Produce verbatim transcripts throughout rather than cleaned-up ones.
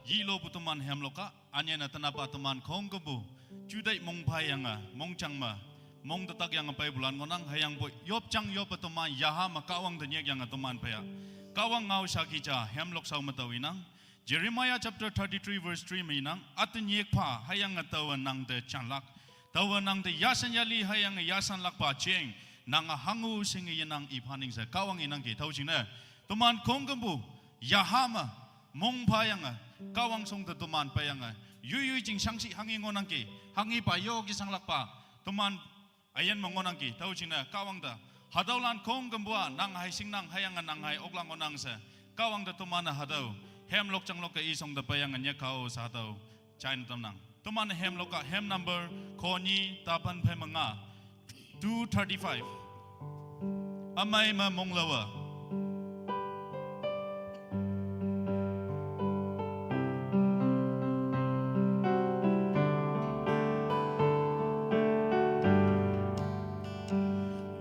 Yilopu teman hemlok a, anyanü tenapa teman khongkümpu, judai mongphai yange, mongjang me, mongtetak yange peipulan ngohnang, hüyangpoi yopjang yoppe teman yaha me Kahwang te nyik yange teman pei a. Kahwang ngao shaki ja hemlok shao me tao inang. Jeremiah chapter thirty-three verse three me inang, ate nyik pha, hüyange taowe nangte janlak. Taowe nangte yashan yali hüyange yashanlakpa jeng, nange hango shinge yenang iphaning she Kahwang inangki. Tüo jingne, teman khongkümpu, yaha me, mongphai yange, Kahwang shong te teman peiyange, yoi yoi jing shangshih hanghe ngohnangki, hanghepa yo ki shanglakpa, teman üyin me ngohnangki. Tüo jingne Kahwang te, hatüolan khongkümpu a, nang hei shingnang hüyange nang hei oklak ngohnang she, Kahwang te teman-e hatüo, hemlok janglok ke ishong te peiyange nyik kao she hatüo jaine tamnang. Teman hemlok a, hymn number konyi tapan phei me nga, two thirty-five. Ümei me monglaowe.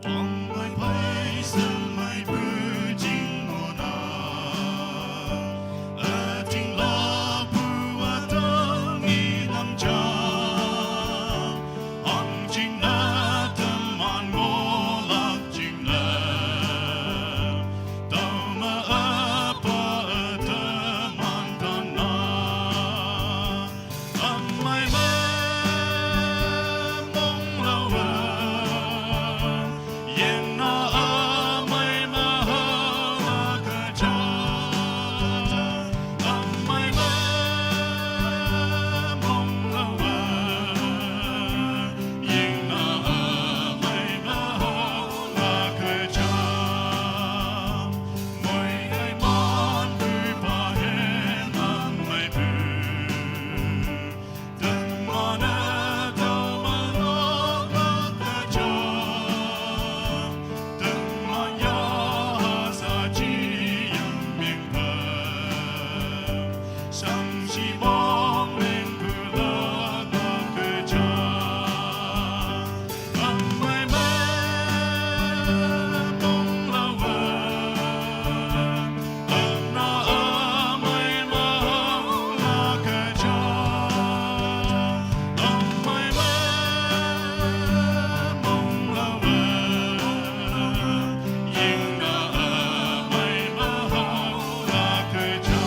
Wangmei phei semmei pu jing ngohnang, ütinglapu ütang inang ja, hangjingne teman ngohlak jingne, tüome üpa teman tanang. Ümei me monglaowe, yinna ümei me haolak ja. Ümei me monglaowe, yinna ümei me haolak ja. Moiman pupa henang meipu. Teman-e tüo me ngohlak ja, teman yaha sa jiyang mengpe, shangshih mong mengpu lak ja. Ümei me monglaowe, ümna ümei me haolak ja. Ümei me monglaowe, yinna ümei me haolak ja.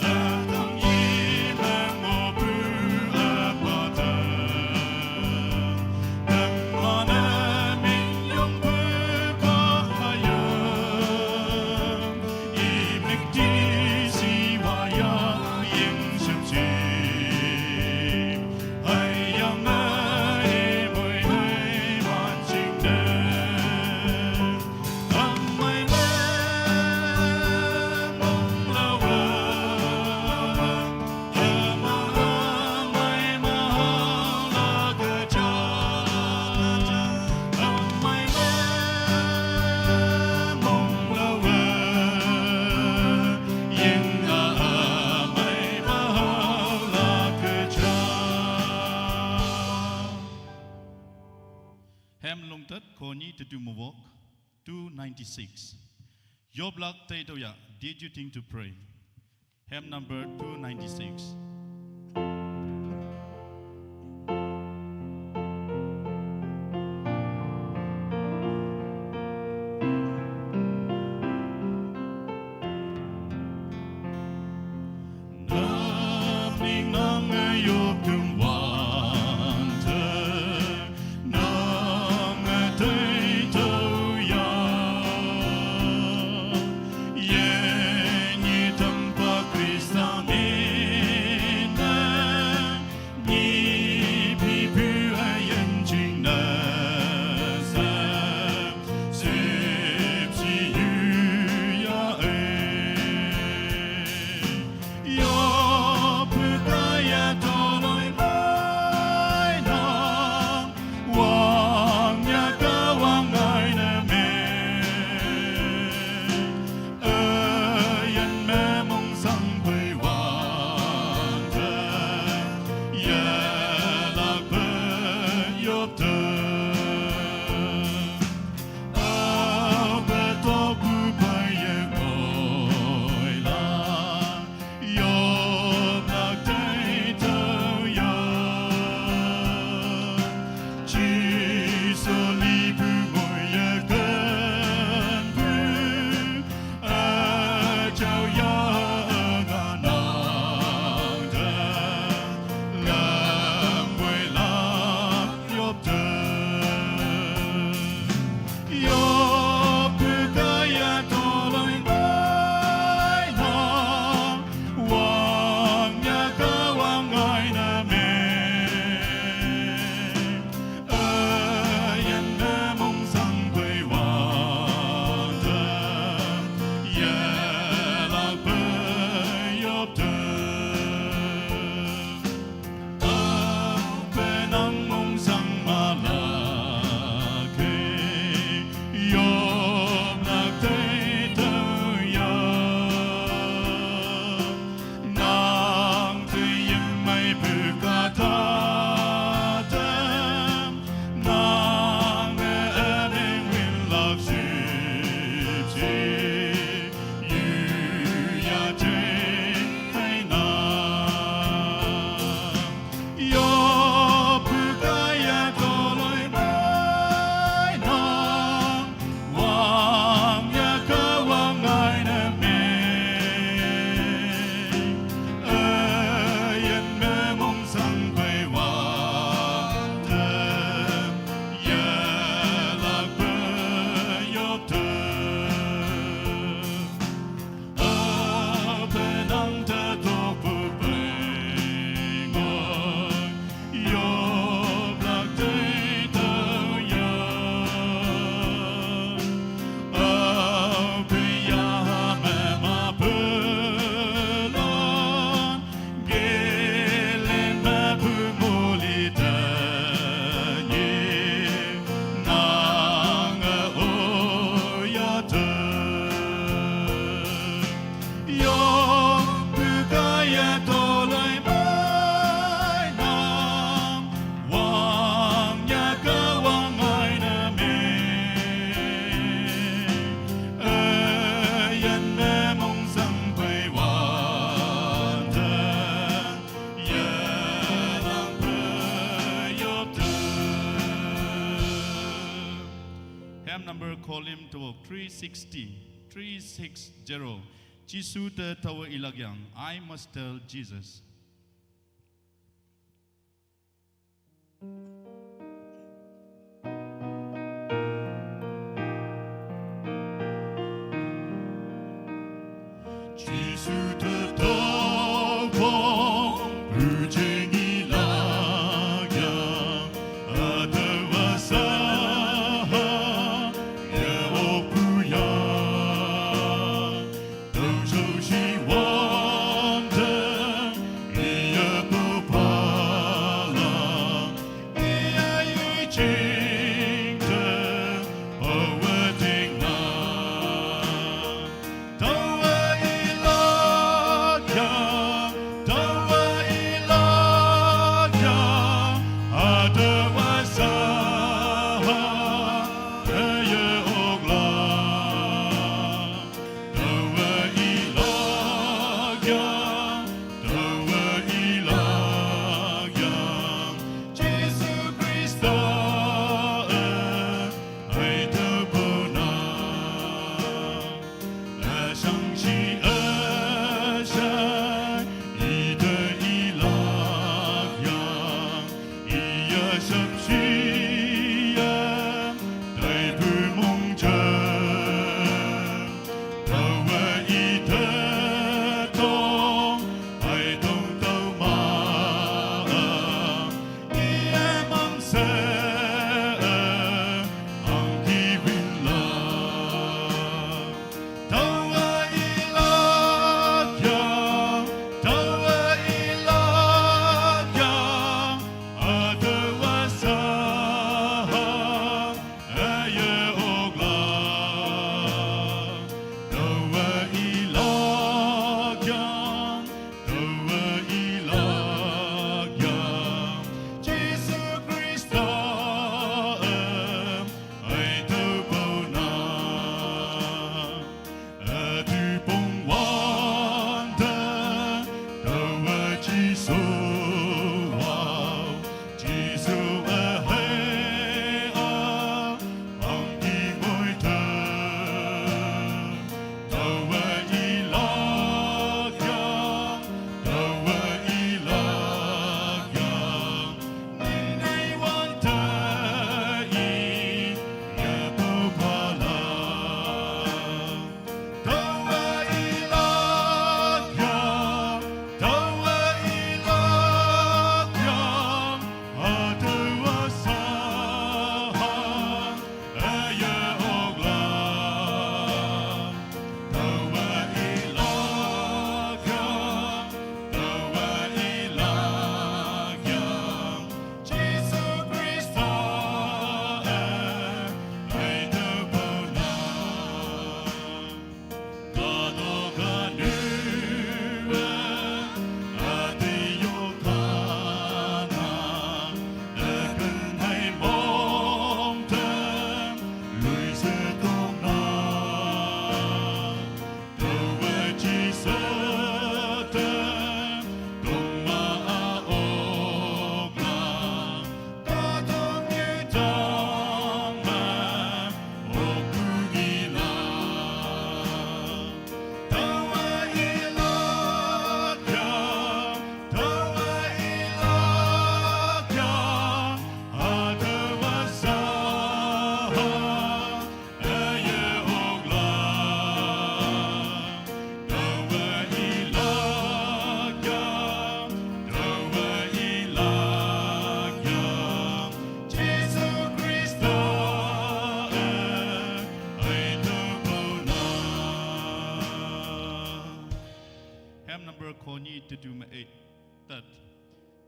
Ütang yi me ngohpu üpa te, teman-e minyong pei pa hayang, imik ti si wa ya ying shep si. Hüyange imoi hei wan jingte. Ümei me monglaowe, ümei me haolak ja. Ümei me monglaowe, yinna ümei me haolak ja. Hymn lungtet, konyi tetu mewok, two ninety-six. Yoplak teitüoya, Did You Think to Pray? Hymn number two ninety-six. Nap ning nang yop tung wante, nang teitüoya, yenyi tangpa Khrista ni Number, call him to three sixty, three six zero. Jisu te taowe ilak yang, I must tell Jesus. Jisu te taowe, ujing ilak yang, atawa saha, ya opuya. Tau shou shi wang te, iya popala, iya yu jing te, awa ting na. Taowe ilak yang, taowe ilak yang, atawa saha, iya oklak. Taowe ilak yang, taowe ilak yang, Jisu Khrista e, ai tao pona. E shang shi e shai, i te ilak yang, iya shap shi ya, tai pu mong jang. Taowe i te tong, ai tong tao ma, iya mang se, ang ki win la. Taowe ilak yang, taowe ilak yang, atawa saha, iya oklak. Taowe ilak yang, taowe ilak yang, Jisu Khrista e, ai tao pona. Atu pong wang te, taowe Jisu wau, Jisu e hei a, ang ki ngoi te. Taowe ilak yang, taowe ilak yang, ning nei wang te, iya popala. Taowe ilak yang, taowe ilak yang, atawa saha, iya oklak. Taowe ilak yang, taowe ilak yang, Jisu Khrista e, ai tao pona. Hymn number, konyi tedu me eight, tat,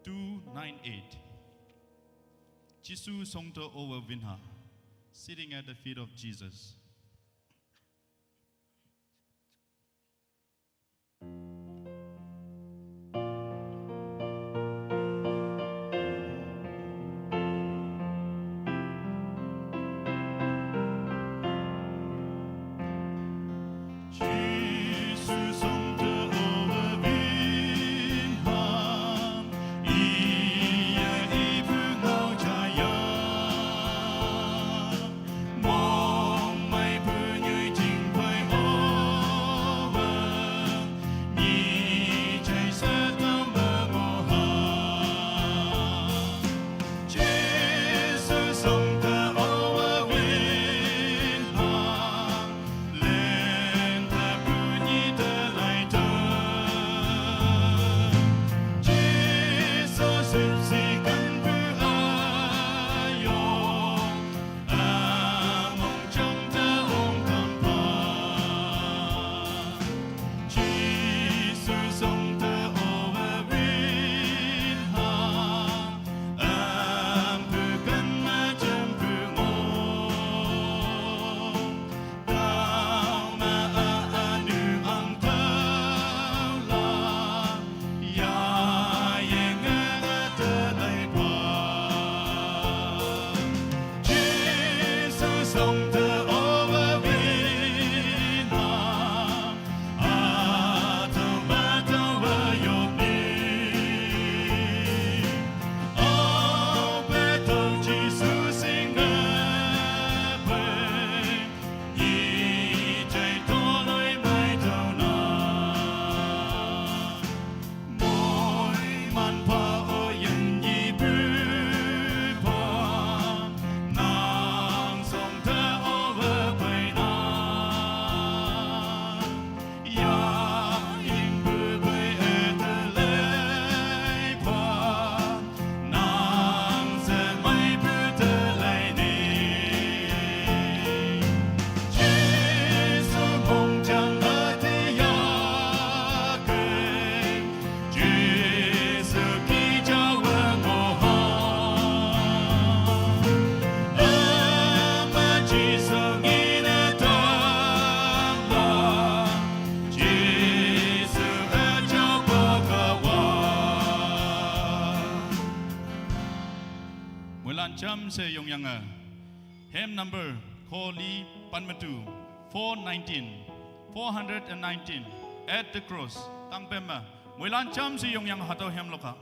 two nine eight. Jisu songte owe winha, sitting at the feet of Jesus. Cham se yong yang a. Hymn number koli panmatu, four nineteen, four hundred and nineteen, At the Cross. Tang pema. Muilan cham se yong yang hatau hymn loka.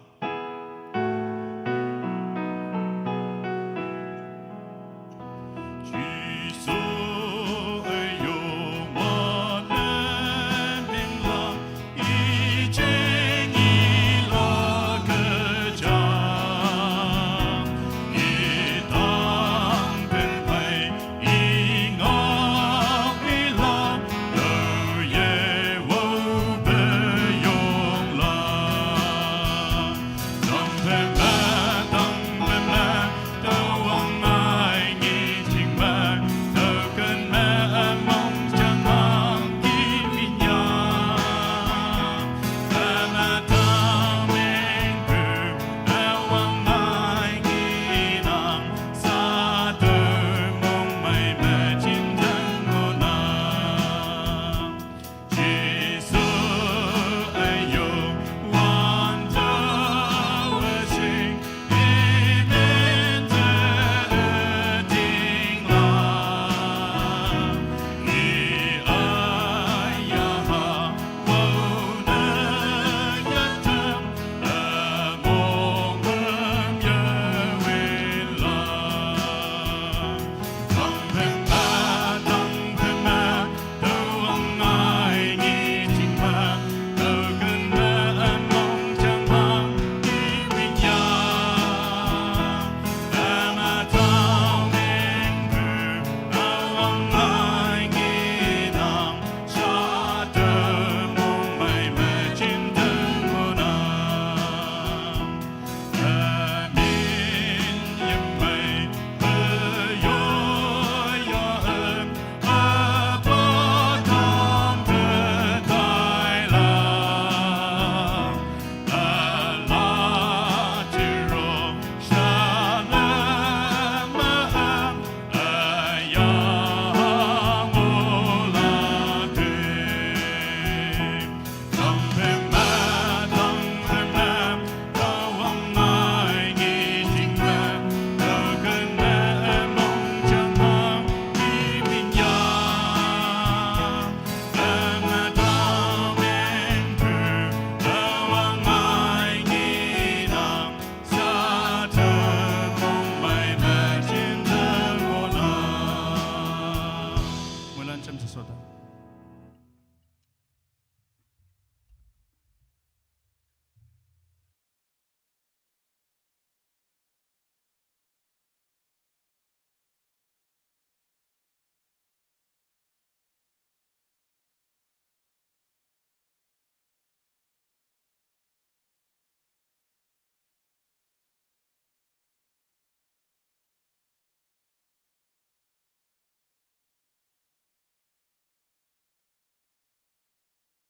Muilan cham se sota.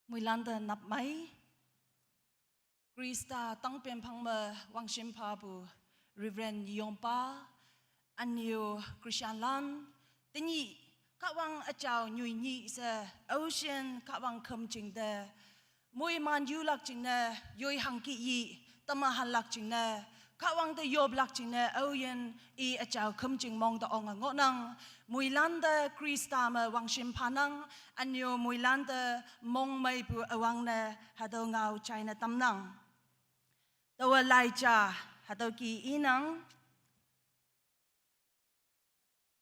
Muilan te nap mai. Krista tang pem phang me wangshim pha pu Reverend Yongpa, aniu Christian lan, tenyi, Kahwang achau nyui nyi se, ocean Kahwang kham ching de, mui man yu lak ching ne, yoi hang ki yi, tama han lak ching ne, Kahwang te yop lak ching ne, oyen i achau kham ching mong te ong a ngo nang, muilan te Krista me wangshim pha nang, aniu muilan te mong mai pu awang ne, hatau ngau chai ne tam nang. Tawa lai cha, hatau ki i nang.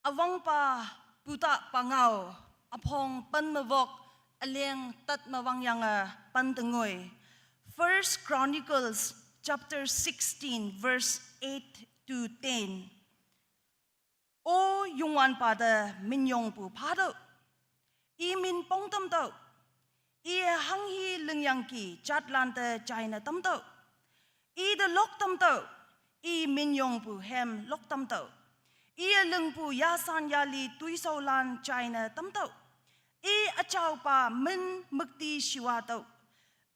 Awang pa puta pa ngau, aphong pan mavok, aleng tat mawang yang a pan tengoi. First Chronicles chapter sixteen, verse eight to ten. O Yungwan pa te minyong pu pha do. I min pong tam do. I hang hi ling yang ki chat lan te chai na tam do. I de lok tam do. I minyong pu hem lok tam do. I ling pu ya san ya li tui sau lan chai na tam do. I achau pa min mukti shiwa do.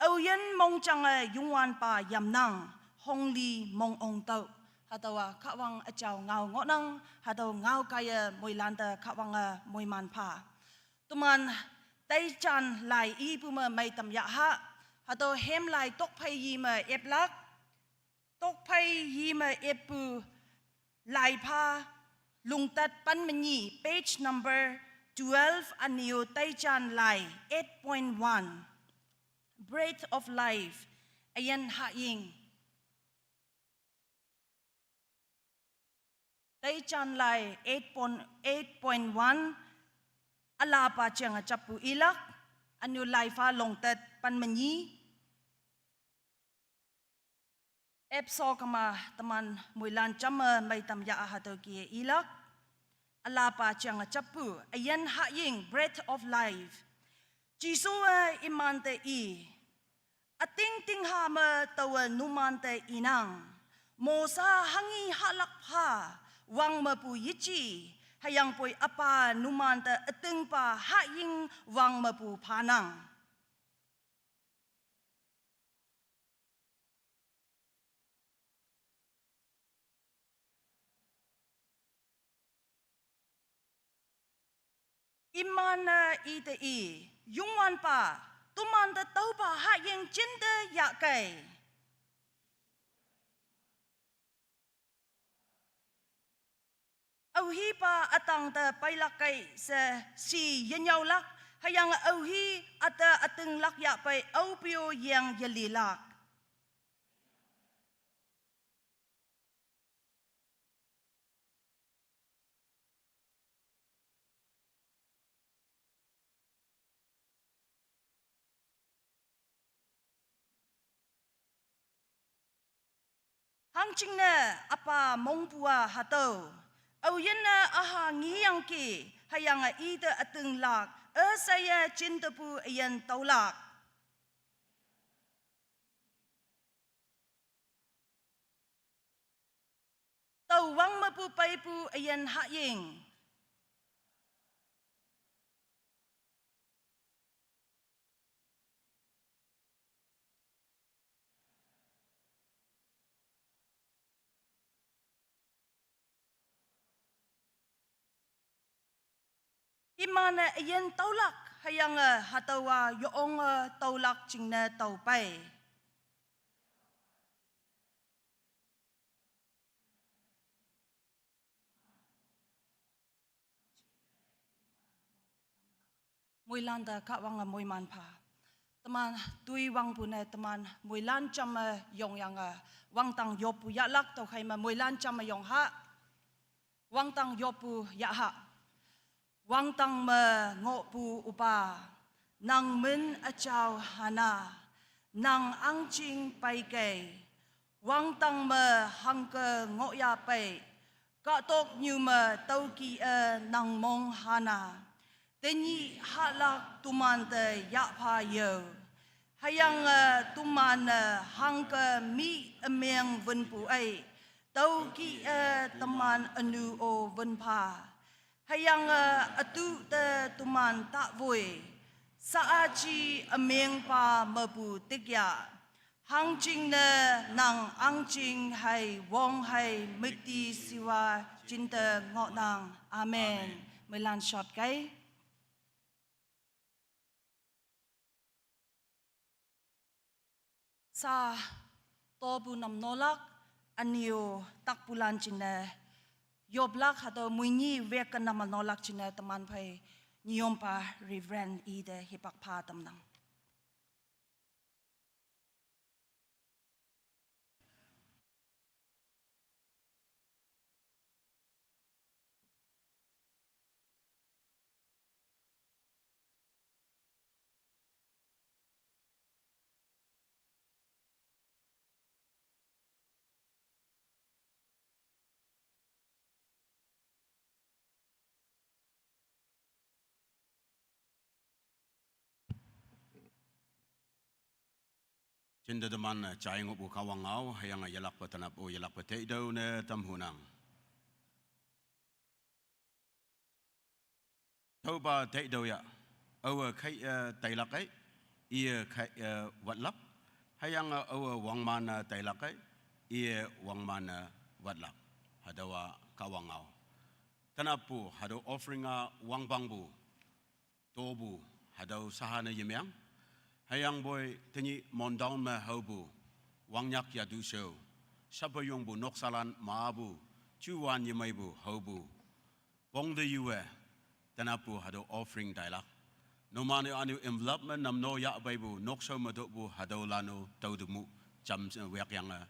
Au yen mong chang a Yungwan pa yam nang, hong li mong ong tau. Hatau a Kahwang achau ngau ngo nang, hatau ngau kai a mui lan te Kahwang a mui man pha. Tuman tai chan lai i pu me mai tam ya ha, hatau hem lai tok phai yi me ep lak, tok phai yi me ep pu Laipha, Lungtat pan menyi, page number twelve, aneo Taichan Lai, eight point one. Bread of Life, ayan haying. Taichan Lai eight point, eight point one, alapa chang a chapu ilak, aneo Laipha Lungtat pan menyi. Epso kama teman muilan chama maitam ya hatau ki ilak. Alapa chang a chapu, ayan haying, Bread of Life. Jisu a imante i. Ating ting ha me tawa numante inang. Mosa hangi halak pha, wang mepu yichi, hayang poi apa numante ating pa haying wang mepu phanang. Iman a ite i, yungwan pa, tumante taupa haying chinte yakai. Auhi pa atang te pailak kai se si yenyaulak, hayang auhi ate ating lak ya pai aupio yang yelilak. Hangchingne apa mongpua hatau. Auyenne aha ngiyangki, hayang a ite ating lak, asaya chintepu ayan taulak. Tau wang mepu paipu ayan haying. Iman a ayan taulak, hayang a hatau a yong a taulak chingne taupai. Muilan da ka wang a muiman pa. Teman tui wang pune teman muilan chama yong yang a wangtang yopu yalak tau khai ma muilan chama yong ha. Wangtang yopu ya ha. Wangtang me ngopu upa. Nang min achau hana. Nang angching pai kai. Wangtang me hangke ngoya pai. Katok nyu me tauki e nang mong hana. Tenyi halak tumante yapha yau. Hayang e tuman e hangke mi ameng venpu ai. Tauki e teman anu o venpa. Hayang e atu te tuman ta voi. Saachi ameng pa mepu tikya. Hangching ne nang angching hai wong hai miti siwa chinta ngo nang. Amen. Amen. Muilan shot kai. Sa tobu nam nolak anio takpulan chinne. Yoblak hato muini wek nam nolak chinne teman phai niompa Reverend Ide hipak pa tamnang. Chinda daman, eh, chai ngobu kawang ngau, hayang, eh, yalak pa tanap o yalak pa teidau ne tam hunang. Tauba teidau ya, awa kai, eh, tailak ai, ia kai, eh, watlak, hayang, eh, awa wangman, eh, tailak ai, ia wangman, eh, watlak, hadawa kawang ngau. Tanap pu, hadaw offering, eh, wangbang bu. Tobu, hadaw sahana yemyang. Hayang boi tenyi mondaun me haubu. Wangnyak yadu seo. Sapa yongbu noksalan maabu. Chuwan yemeipu haopu pongte yu-e, tenapu hatüo offering tailak. Numan-e ünyu envelope me namno yahpeipu, nokshao me tohpu hatüolan-o tüote mu jam, eh, wekyange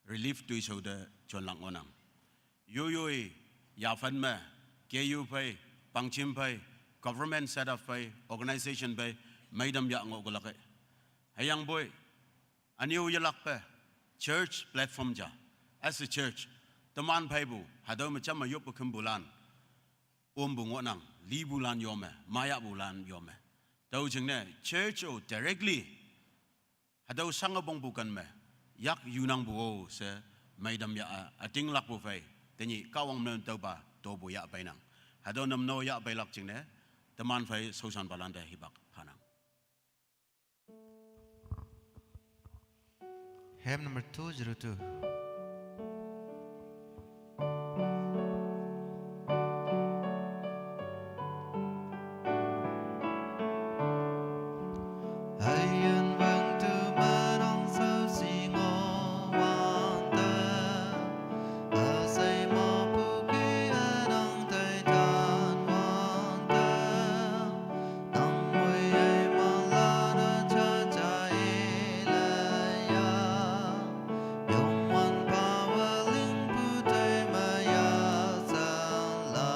relief toishao te jonlak ngohnang. Yoyoi, yaphan me, K U phei, pangjim phei, government setup phei, organization phei, meitam yah ngoh külak-e. Hüyangpoi, ünyu yelakpe, church platform ja, as a church, teman pheipu, hatüo me jam me yoppu khümpulan, ompu ngohnang, lipulan yome, mayahpulan yome. Tüo jingne, church-o directly, hatüo shange pongpu ken me, yak yunangpu-o she, meitam yah-a, ütinglakpu phei, tenyih Kahwang me tüopa, topu yah peinang. Hatüo namno yah peilak jingne, teman phei shaoshanpalante hipak phanang. Hymn number two zero two. Hüyin wang tu menang sao si ngo wang te. Asei mo pu ki enang tai tan wang te. Nang wei ei ma la na cha cha i le ya. Yong wan pa wa ling pu tai ma ya san la.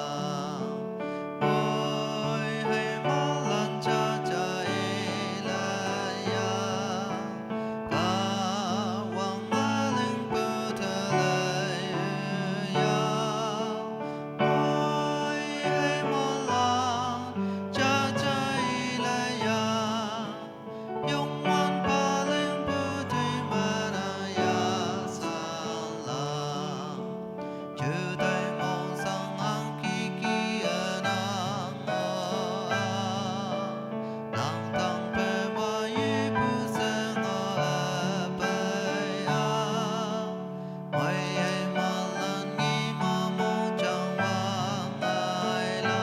Oi hei ma lan cha cha i le ya. Kahwang ma ling pu te le ya. Oi hei ma lan cha cha i le ya. Youngwanpa lingpu tei mana ya salam. Jutai mongsang angki ki anang o a. Nang tangpei wa yipu seng o a pei a. Wei ei malan ngi ma mongjang wang ai la.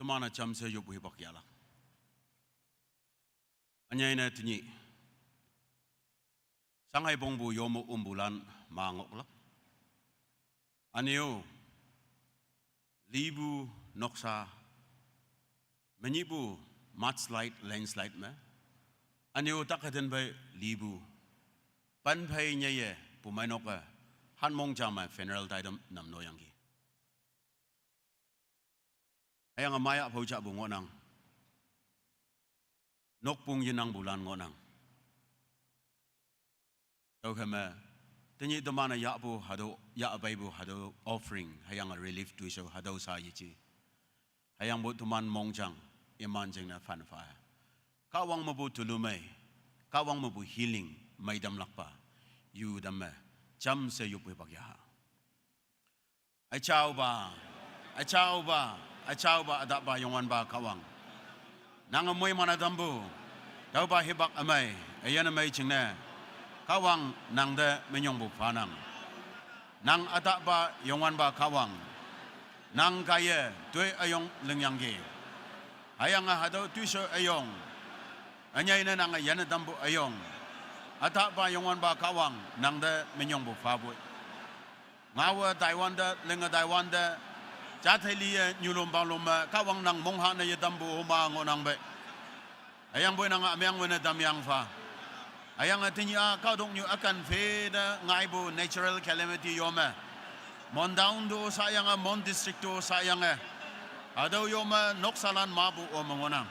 Teman-e jamshe yoppu hipak yahlak. Ünyei ne tenyih Shanghai pongpu yome ompulan ma ngohlak. Üne-o lipu noksa, menyihpu mudslide, landslide me. Üne-o tak hüten phei lipu. Pen phei nyeiye pumeinok-e hanmong ja me funeral taitam namnoyangki. Hüyange maya phao japu ngohnang. Nokpong yenangpulan ngohnang. Tüokhei me, tenyih teman-e yahpu hatüo, yahpeipu hatüo offering, hüyange relief toishao hatüo sha yeji. Hüyangpu teman mongjang, iman jingne phanpha. Kahwang mepu tulumei, Kahwang mepu healing, meitamlakpa, yu tamme, jamshe yoppu hipak yaha. Üjaopa, üjaopa, üjaopa, ütahpa Youngwanpa Kahwang. Nange moiman-e tampu, tüopa hipak ümei, üyin ümei jingne. Kahwang nangte minyongpu phanang. Nang ütahpa Youngwanpa Kahwang. Nang kaiye toi üyong lingyangki. Hüyange hatüo toishao üyong. Ünyei ne nange yanne tampu üyong. Ütahpa Youngwanpa Kahwang nangte minyongpu phapoi. Ngaowe taiwante, linge taiwante, jatei liye nyulom palom me Kahwang nang monghah ne yetampu oma ngohnang pei. Hüyangpoi nange ümeng wene tamyang pha. Hüyange tenyih-a kahtoknyu ükan phete ngaipu natural calamity yome, Mon town to sayange, Mon district to sayange, hatüo yome noksalan mapu ome ngohnang.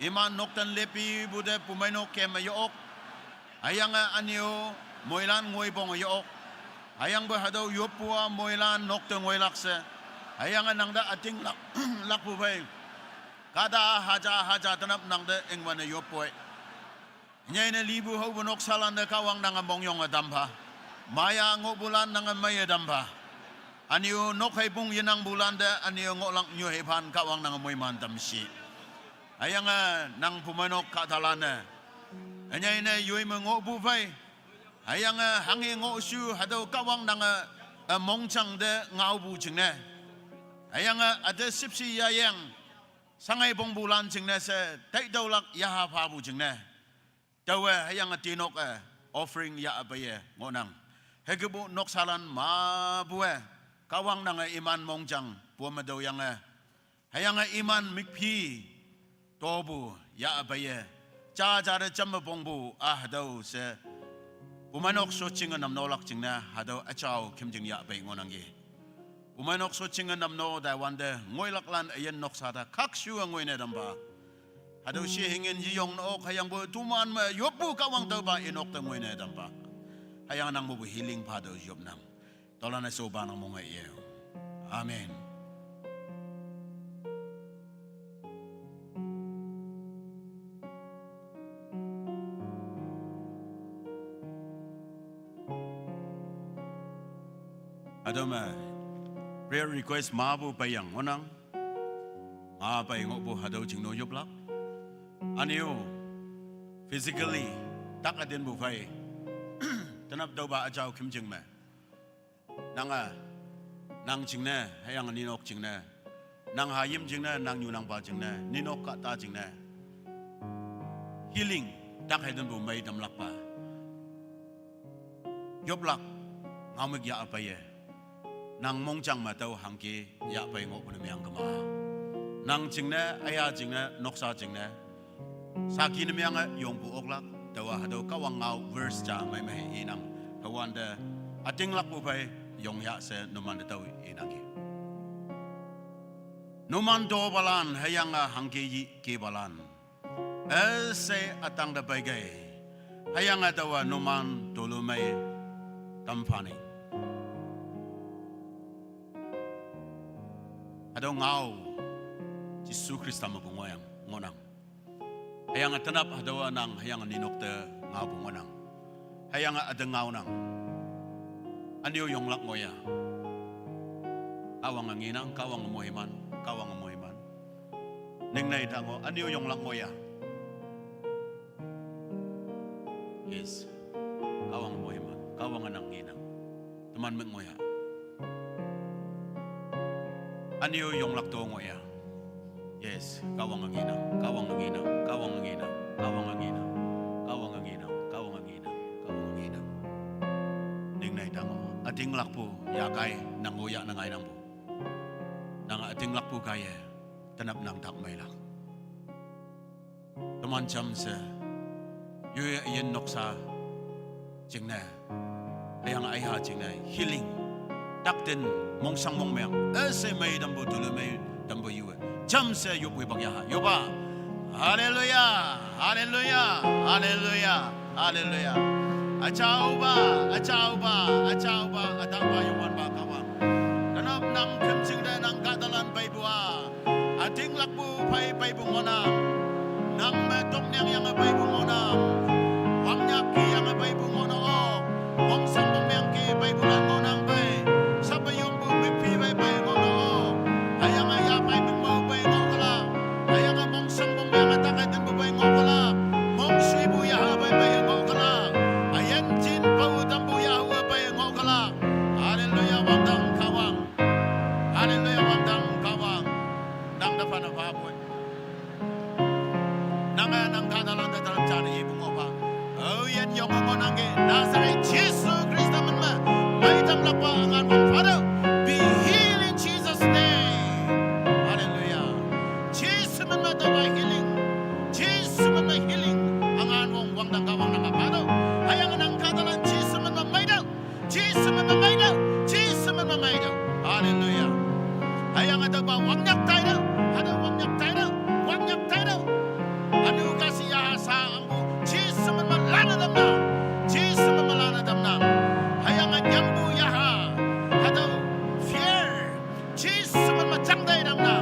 Iman nokten lepipu te pumeinok keme ye-ok. Hüyange ünyu moilan ngoiponge ye-ok. Hüyangpoi hatüo yoppu-a moilan nokte ngoilak she, hüyange nangte ütinglak, lakpu phei, kahta haja haja tenap nangte ingwenne yoppoi. Nyei ne lipu haopu noksalante Kahwang nange mongyonge tampha. Maya ngohpulan nange meiye tampha. Ünyu nok heipung yenangpulante ünyu ngohlak nyuhei phan Kahwang nange moiman tamshi. Hüyange nang pumeinok kahtalan-e, ünyei ne yoi me ngohpu phei, hüyange hanghe ngohshu hatüo Kahwang nange, e, mongjang te ngaopu jingne, hüyange üte shüpshe yayang, shanghei pongpulan jingne she taitüolak yaha phapu jingne, taowe hüyange tinok-e offering yahpeiye ngohnang. Hükepu noksalan mapu-e Kahwang nange iman mongjang pome tüoyange, hüyange iman mükphi topu yahpeiye, jaja te jamme pongpu-a hatüo she, pumeinok shotjinge namnolak jingne hatüo üjao khümjing yahpei ngohnangki. Pumeinok shotjinge namno taiwante ngoilaklan üyin noksa te khakshu-e ngoine tampha. Hatüo she hingin yeyongne ok, hüyangpoi toman me yoppu Kahwang tüopa inok te ngoine tampha. Hüyange nang mepu healing pha tüo yopnang. Tüolan-e shopa nang monge ye. Amen. Hatüo me prayer request mapu peiyang ngohnang. Ma pei ngohpu hatüo jingno yoplak. Ünyu physically tak ütinpu phei, tenap tüopa üjao khümjing me, nange, nang jingne hüyange ninok jingne, nang hayim jingne, nang nyu nangpa jingne, ninok kahta jingne, healing tak hei tampu mei tamlakpa yoplak, ngaomük yahpeiye, nang mongjang me tüo hangke yahpei ngohpu ne meang kema. Nang jingne, üya jingne, noksa jingne, saki ne meange yongpu oklak. Taowa hatüo Kahwang ngao verse ja meimei inang. Hüwante ütinglakpu phei yongyah she numante tao inangki. Numan topalan hüyange hangke yikepalan, üshei ütangte peikei, hüyange taowa numan tolumei tamphaning. Hatüo ngao Jesu Khrista mepu ngohyang ngohnang. Hüyange tenap hatüowa nang hüyange ninok te ngaopu ngohnang. Hüyange üte ngaonang. Ünyu yonglak ngohya. Kahwange ngenang, Kahwange moiman, Kahwange moiman. Ningnei ta ngoh, ünyu yonglak ngohya. Yes. Kahwange moiman, Kahwange nang ngenang. Teman mük ngohya. Ünyu yonglak to ngohya. Yes, Kahwange ngenang, Kahwange ngenang, Kahwange ngenang, Kahwange ngenang, Kahwange ngenang, Kahwange ngenang, Kahwange ngenang. Ningnei ta ngoh, ütinglakpu yakai nang ngohyah ne ngainangpu. Nang ütinglakpu kaiye, tenap nang tak meilak. Teman jamshe, yoye üyin noksa jingne, hüyange üya jingne, healing, takten, mongshang mongmeang, üshei mei tampu, tolumei tampu yuwe. Jamshe yoppu hipak yaha, yopa. Haleluya, haleluya, haleluya, haleluya. Üjaopa, üjaopa, üjaopa, ütahpa Youngwanpa Kahwang. Tenap nang khümjing te nang kahtalan peipu-a, ütinglakpu phei peipu ngohnang. Nang me toknang yange peipu ngohnang. Wangnyak ki yange peipu ngohnang-o. Mongshang mongmeang ki peipulan ngohnang pei. Sape yongpu mükphi pei pei ngohnang-o. Hüyange yaphei mükmao pei ngohkelak. Hüyange mongshang mongmeange tak hei tampu pei ngohkelak. Mongshuipu yaha pei pei ngohkelak. Üyin jinpao tampu yaha pei ngohkelak. Haleluya, wangdang Kahwang. Haleluya, wangdang Kahwang. Nang te phane phapoi. Nange nang kahtalan Ana ye bungo pa. Oh, yan yong ngon nang ke Nazareth Jesu Christa man ma. Mai tam lak pa angan wong Father. Be healed in Jesus' name. Hallelujah. Jesu man ma tau ba healing. Jesu man ma healing. Angan wong wang dang ka wang nang ka Father. Hayang nang ka talan Jesu man ma mai dau. Jesu man ma mai dau. Jesu man ma mai dau. Hallelujah. Hayang ada ba wang nyak tai dau. Ada wang nyak tai dau. Wang nyak tai dau. Anu kasih ya sa ambu. Jesu man ma lana dam na. Jesu man ma lana dam na. Hayang nyambu ya ha. Ada fear. Jesu man ma chang dai dam na.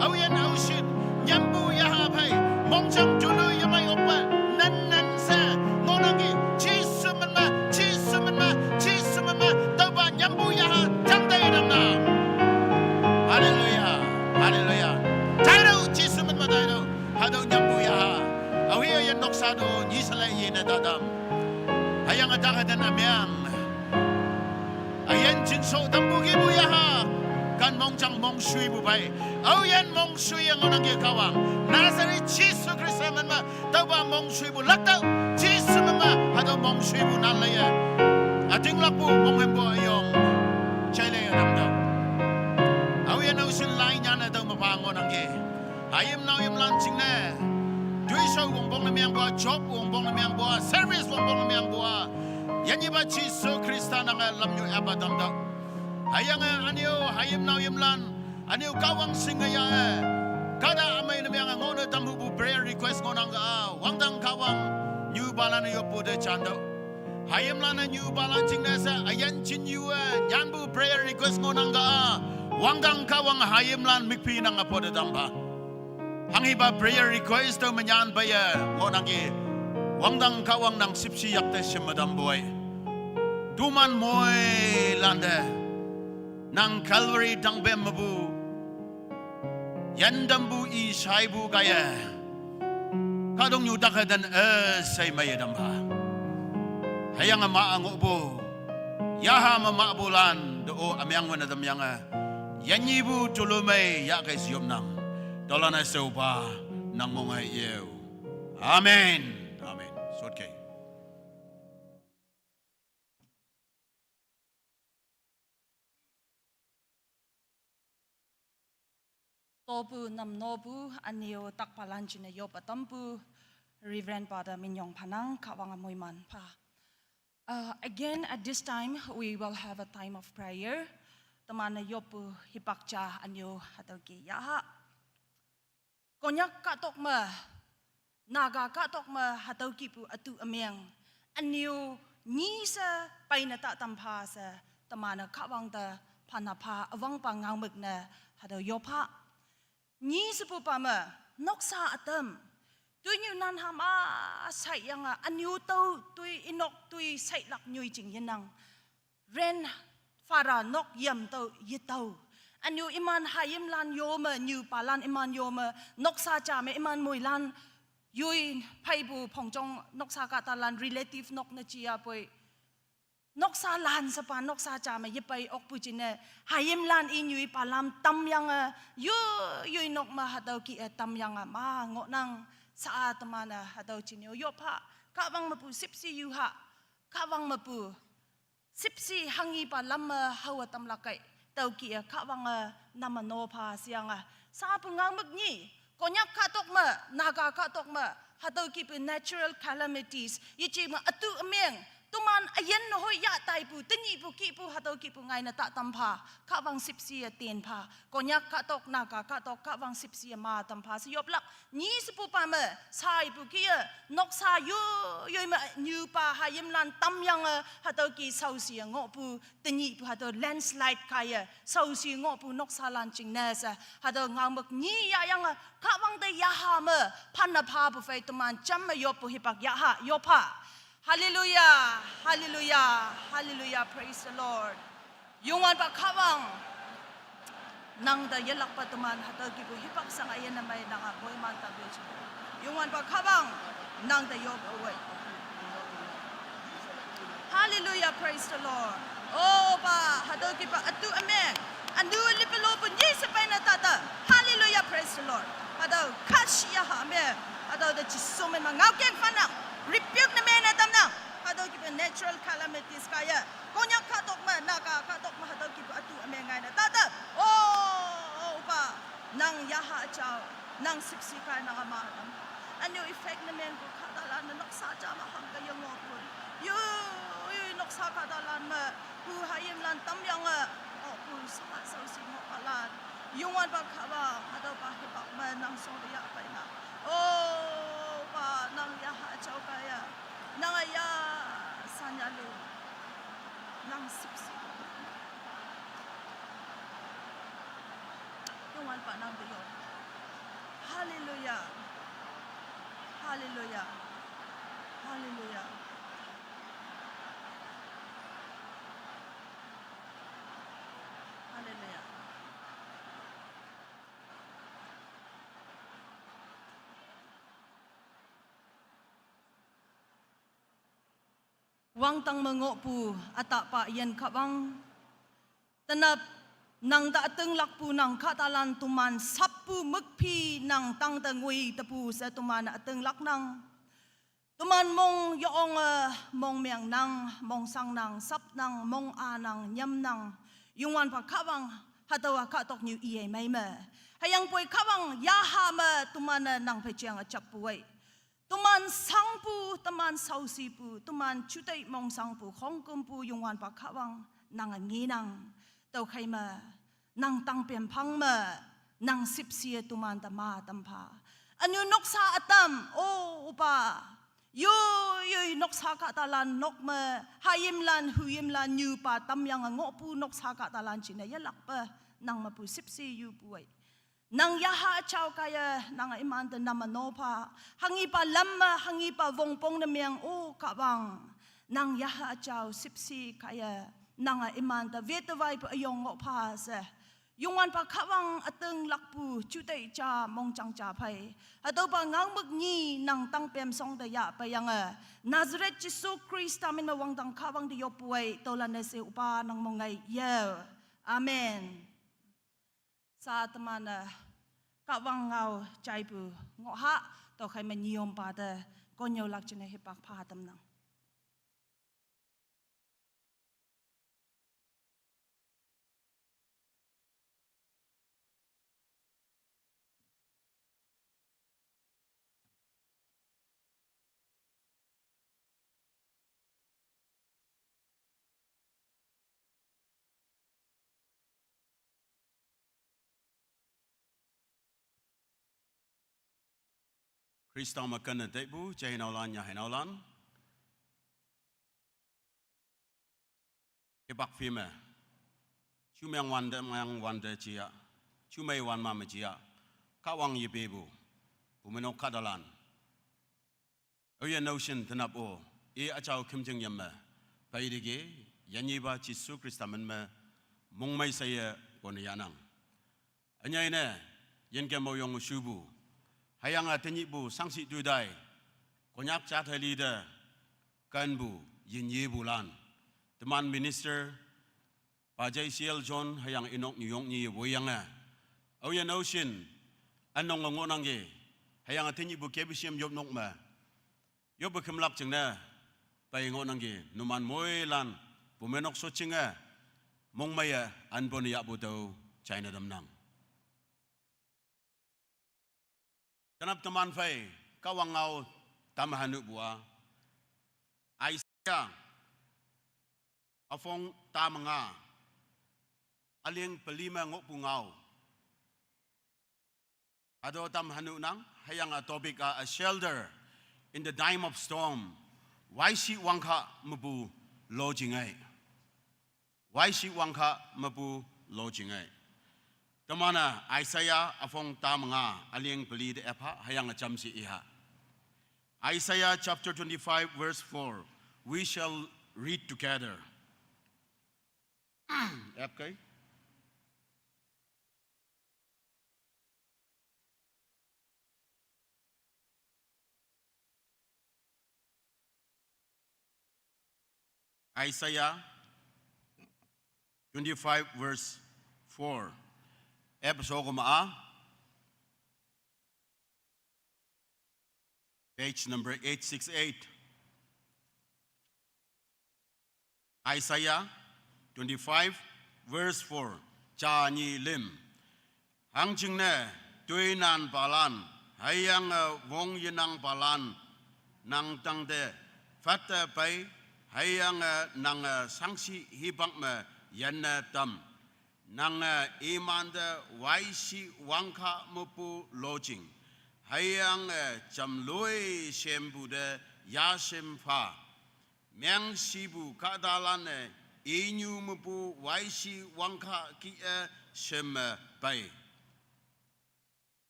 Au yan au shit. Nyambu ya ha phai. Mong chang julu ya mai opa. Nan nan sa. Ngonang ki. Jesu man ma. Jesu man ma. Jesu man ma. Tau ba nyambu ya ha. Chang dai dam na. Hallelujah. Hallelujah. Dai dau Jesu man ma dai dau. Hadau nyambu ya ha. Au hi yan nok sa do. Nyi sa lai ye na da dam. Hayang ada ka dan amyang. Ayan jin so tambu ki bu ya ha. Kan mong chang mong shui bu bai. Au yan mong shui yang onang ke kawang. Nazareth Jesu Christa man ma. Tau ba mong shui bu lak tau. Jesu man ma. Hadau mong shui bu nan la ya. Ating lak bu mong hem bu ayong. Chai la ya dam dau. Au yan au sin lai nyan na tau ma pa ngonang ke. Hayim nau yim lan ching ne. Dui so wong bong na miang bua, job wong bong na miang bua, service wong bong na miang bua. Yan yi ba Jesu Christa nang a lam nyu aba dam dau. Hayang a aniu hayim nau yim lan. Aniu kawang sing a ya e. Kada amai na miang a ngona dam hu bu prayer request ngonang ka a. Wang dang kawang nyu ba lan a yop bu de chan dau. Hayim lan a nyu ba lan ching ne sa. Ayan chin yu e. Nyan bu prayer request ngonang ka a. Wang dang kawang hayim lan mikpi nang a po de dam ba. Hang hi ba prayer request tau manyan ba ya, ngonang ki. Wang dang kawang nang sipsi yak te shim madam boy. Tuman moi lande. Nang Calvary dang bem mabu. Yan dam bu i shai bu kaya. Kadong nyu dak dan e sai mai dam ba. Hayang ama ango bu. Yaha mama bulan do o amyang wana dam yang a. Yan yi bu tulu mai ya kai siom nang. Dolan a seu ba nang mong ai yeu. Amen. Amen. Sot kai. Topu nam nopu aniu tak palan china yop atampu Reverend Father Minyong Phanang kawang amui man pa. Uh, again, at this time, we will have a time of prayer. Tamana yopu hipakcha aniu hatau ki yaha. Konyak katok ma, Naga katok ma hatau kipu atu ameng. Aniu nyi sa paina ta tampha sa tamana kawang ta phana pha awang pa ngau mek na hatau yopha. Nyi sepu pa ma, noksa atam. Tui nyu nan ham a sai yang a, aniu tau tui inok tui sai lak nyui jing yenang. Ren fara nok yam tau yetau. Aniu iman hayim lan yo ma, nyu palan iman yo ma, noksa cha ma iman mui lan yui phai bu phong chong noksa kata lan relative nok na chia poi. Noksa lan sa pa, noksa cha ma ye pai ok pu chine, hayim lan i nyui palam tam yang a, yu, yui nok ma hatau ki a tam yang a, ma ngo nang sa a tamana hatau chine, yo pha, kawang mapu sipsi yu ha, kawang mapu sipsi hangi pa lam ma hau a tam lakai, tau ki a kawang a nama no pha siang a, sa pu ngang mak nyi, Konyak katok ma, Naga katok ma, hatau kipu natural calamities, yichi ma atu ameng, tuman ayen no hoi ya tai pu, tenyi pu ki pu, hatau kipu ngai na ta tam pha, kawang sipsi a tien pha, Konyak katok, Naga katok, kawang sipsi a ma tam pha, si yop lak, nyi sepu pa ma, sai pu ki a, noksa yu, yu ma, nyu pa, hayim lan tam yang a, hatau ki sau si a ngo pu, Tenyi pu hatau landslide kaya, sau si ngo pu noksa lan ching na sa, hatau ngau mak nyi ya yang a, kawang te yaha ma, phana pha pu fai tuman cham ma yop pu hipak yaha, yopha. Hallelujah, hallelujah, hallelujah, praise the Lord. Yungwan pa kawang. Nang da yelak pa tuman hatau kipu hipak sang ayen na mai nang a koi man ta bechi. Yungwan pa kawang. Nang da yop away. Hallelujah, praise the Lord. Oh, pa, hatau kipa atu ameng. Anu lipelo pun ye sepai na tata. Hallelujah, praise Lord. Hatüo kashi yaha me, hatüo te Jesu min me ngaokeng phanang, rebuke ne mene tamnang. Hatüo kipe natural calamities kaiye, Konyak kahtok me, Naga kahtok me hatüo kipu ütu üme ngaine. Tata, oh, oh, Opa, nang yaha jao, nang sipsi kai nang ama tam. Ünyu effect ne mengpu kahtalan me noksa ja me hangke yengohpu. Yo, yo, noksa kahtalan me, pu hayimlan tamyange, ngohpu sa shaoshi ngohpalan. Youngwanpa Kahwang, hatüopa hipak me nang shong te yahpeinang. Oh, pa nang yaha jao kaiye, nang aya sanya lu, nang sipsi. Youngwanpa nang te yo. Hallelujah. Hallelujah. Hallelujah. Hallelujah. Wangdang me ngohpu ütapa üyin Kahwang, tenap nang te ütinglakpu nang kahtalan teman sappu mükphi nang tangte ngoi tepu she teman ütinglaknang. Teman mong yonge, mongmengnang, mongshangnang, sapnang, monganang, nyamnang. Youngwanpa Kahwang, hatüowa kahtoknyu iye mei me. Hüyangpoi Kahwang yaha me teman-e nang phei jeange jappu ei. Teman shangpu, teman shaoshipu, teman jutei mongshangpu, khongkümpu Youngwanpa Kahwang nange ngenang. Tüokhei me, nang tangpem phang me, nang sipsi-e teman te ma tampha. Ünyu noksa ütam, oh, Opa. Yo, yo, noksa kahtalan nok me, hayimlan, huyimlan, nyupa tamyange ngohpu noksa kahtalan jingne yelakpe, nang mepu sipsi yupu ei. Nang yaha jao kaiye, nange imante name nopha. Hanghipa lam me, hanghipa wongpong ne meng, oh, Kahwang. Nang yaha jao sipsi kaiye, nange imante wetewaipu üyong ngohpha she. Youngwanpa Kahwang ütinglakpu, jutei ja, mongjang ja phei. Hatüopa ngaomük nyi nang tangpem shong te yahpeiyange. Nazareth Jesu Khrista min me wangdang Kahwang te yoppu ei, tüolan-e she Opa nang mong ngai ye. Amen. Sa teman-e, Kahwang ngao jaipu ngoh ha, tüokhei me nyiyompa te, konnyüolak jingne hipak pha tamnang. Khrista me kene teipu, jeiheinaolan, yahheinaolan. Hipak phi me. Jumeng wante, meng wante jia. Jumei wan ma me jia. Kahwang yepepu. Pumeinok kahtalan. Aoyin naoshin tenap-o, i üjao khümjing yam me, peiteki, yinyepa Jesu Khrista min me, mongmei sheye pone yahnang. Ünyei ne, yinkem-o yong shupu, hüyange tenyihpu shangshih tutai, Konyak jat heli te, kenpu, yinyepulan, teman minister, Pajai C L John, hüyange inok nyuyong nyi woiyange. Aoyin naoshin, ünong ngohnangki, hüyange tenyihpu K B C M yopnok me. Yoppe kümlak jingne, pei ngohnangki, numan moilan, pumeinok shotjinge, mongmeiye, anpon yahpu tüo, jaine tamnang. Tenap teman phei, Kahwang ngao, tam hanupu-a. Isaiah, üpong ta me nga, üleng peli me ngohpu ngao. Hatüo tam hanunang, hüyange topic-a, a shelter in the time of storm. Waishi wangkha mepu lojing ei. Waishi wangkha mepu lojing ei. Teman-e Isaiah üpong ta me nga, üleng peli te epha, hüyange jamshe iha. Isaiah chapter twenty-five, verse four. We shall read together. Epkei. Isaiah twenty-five verse four. Ep sokoma-a. Page number eight six eight. Isaiah twenty-five, verse four. Cha nyi lim. Hangjingne, tuinan palan, hüyange wong yenang palan, nang tangte, fatte pei, hüyange nange sangshi hibak me yenne tam. Nange imante waishi wangkha mepu lojing. Hüyange jamloi shempu te yashim pha. Mengshipu kahtalan-e inyu mepu waishi wangkha kih-e sheme pei.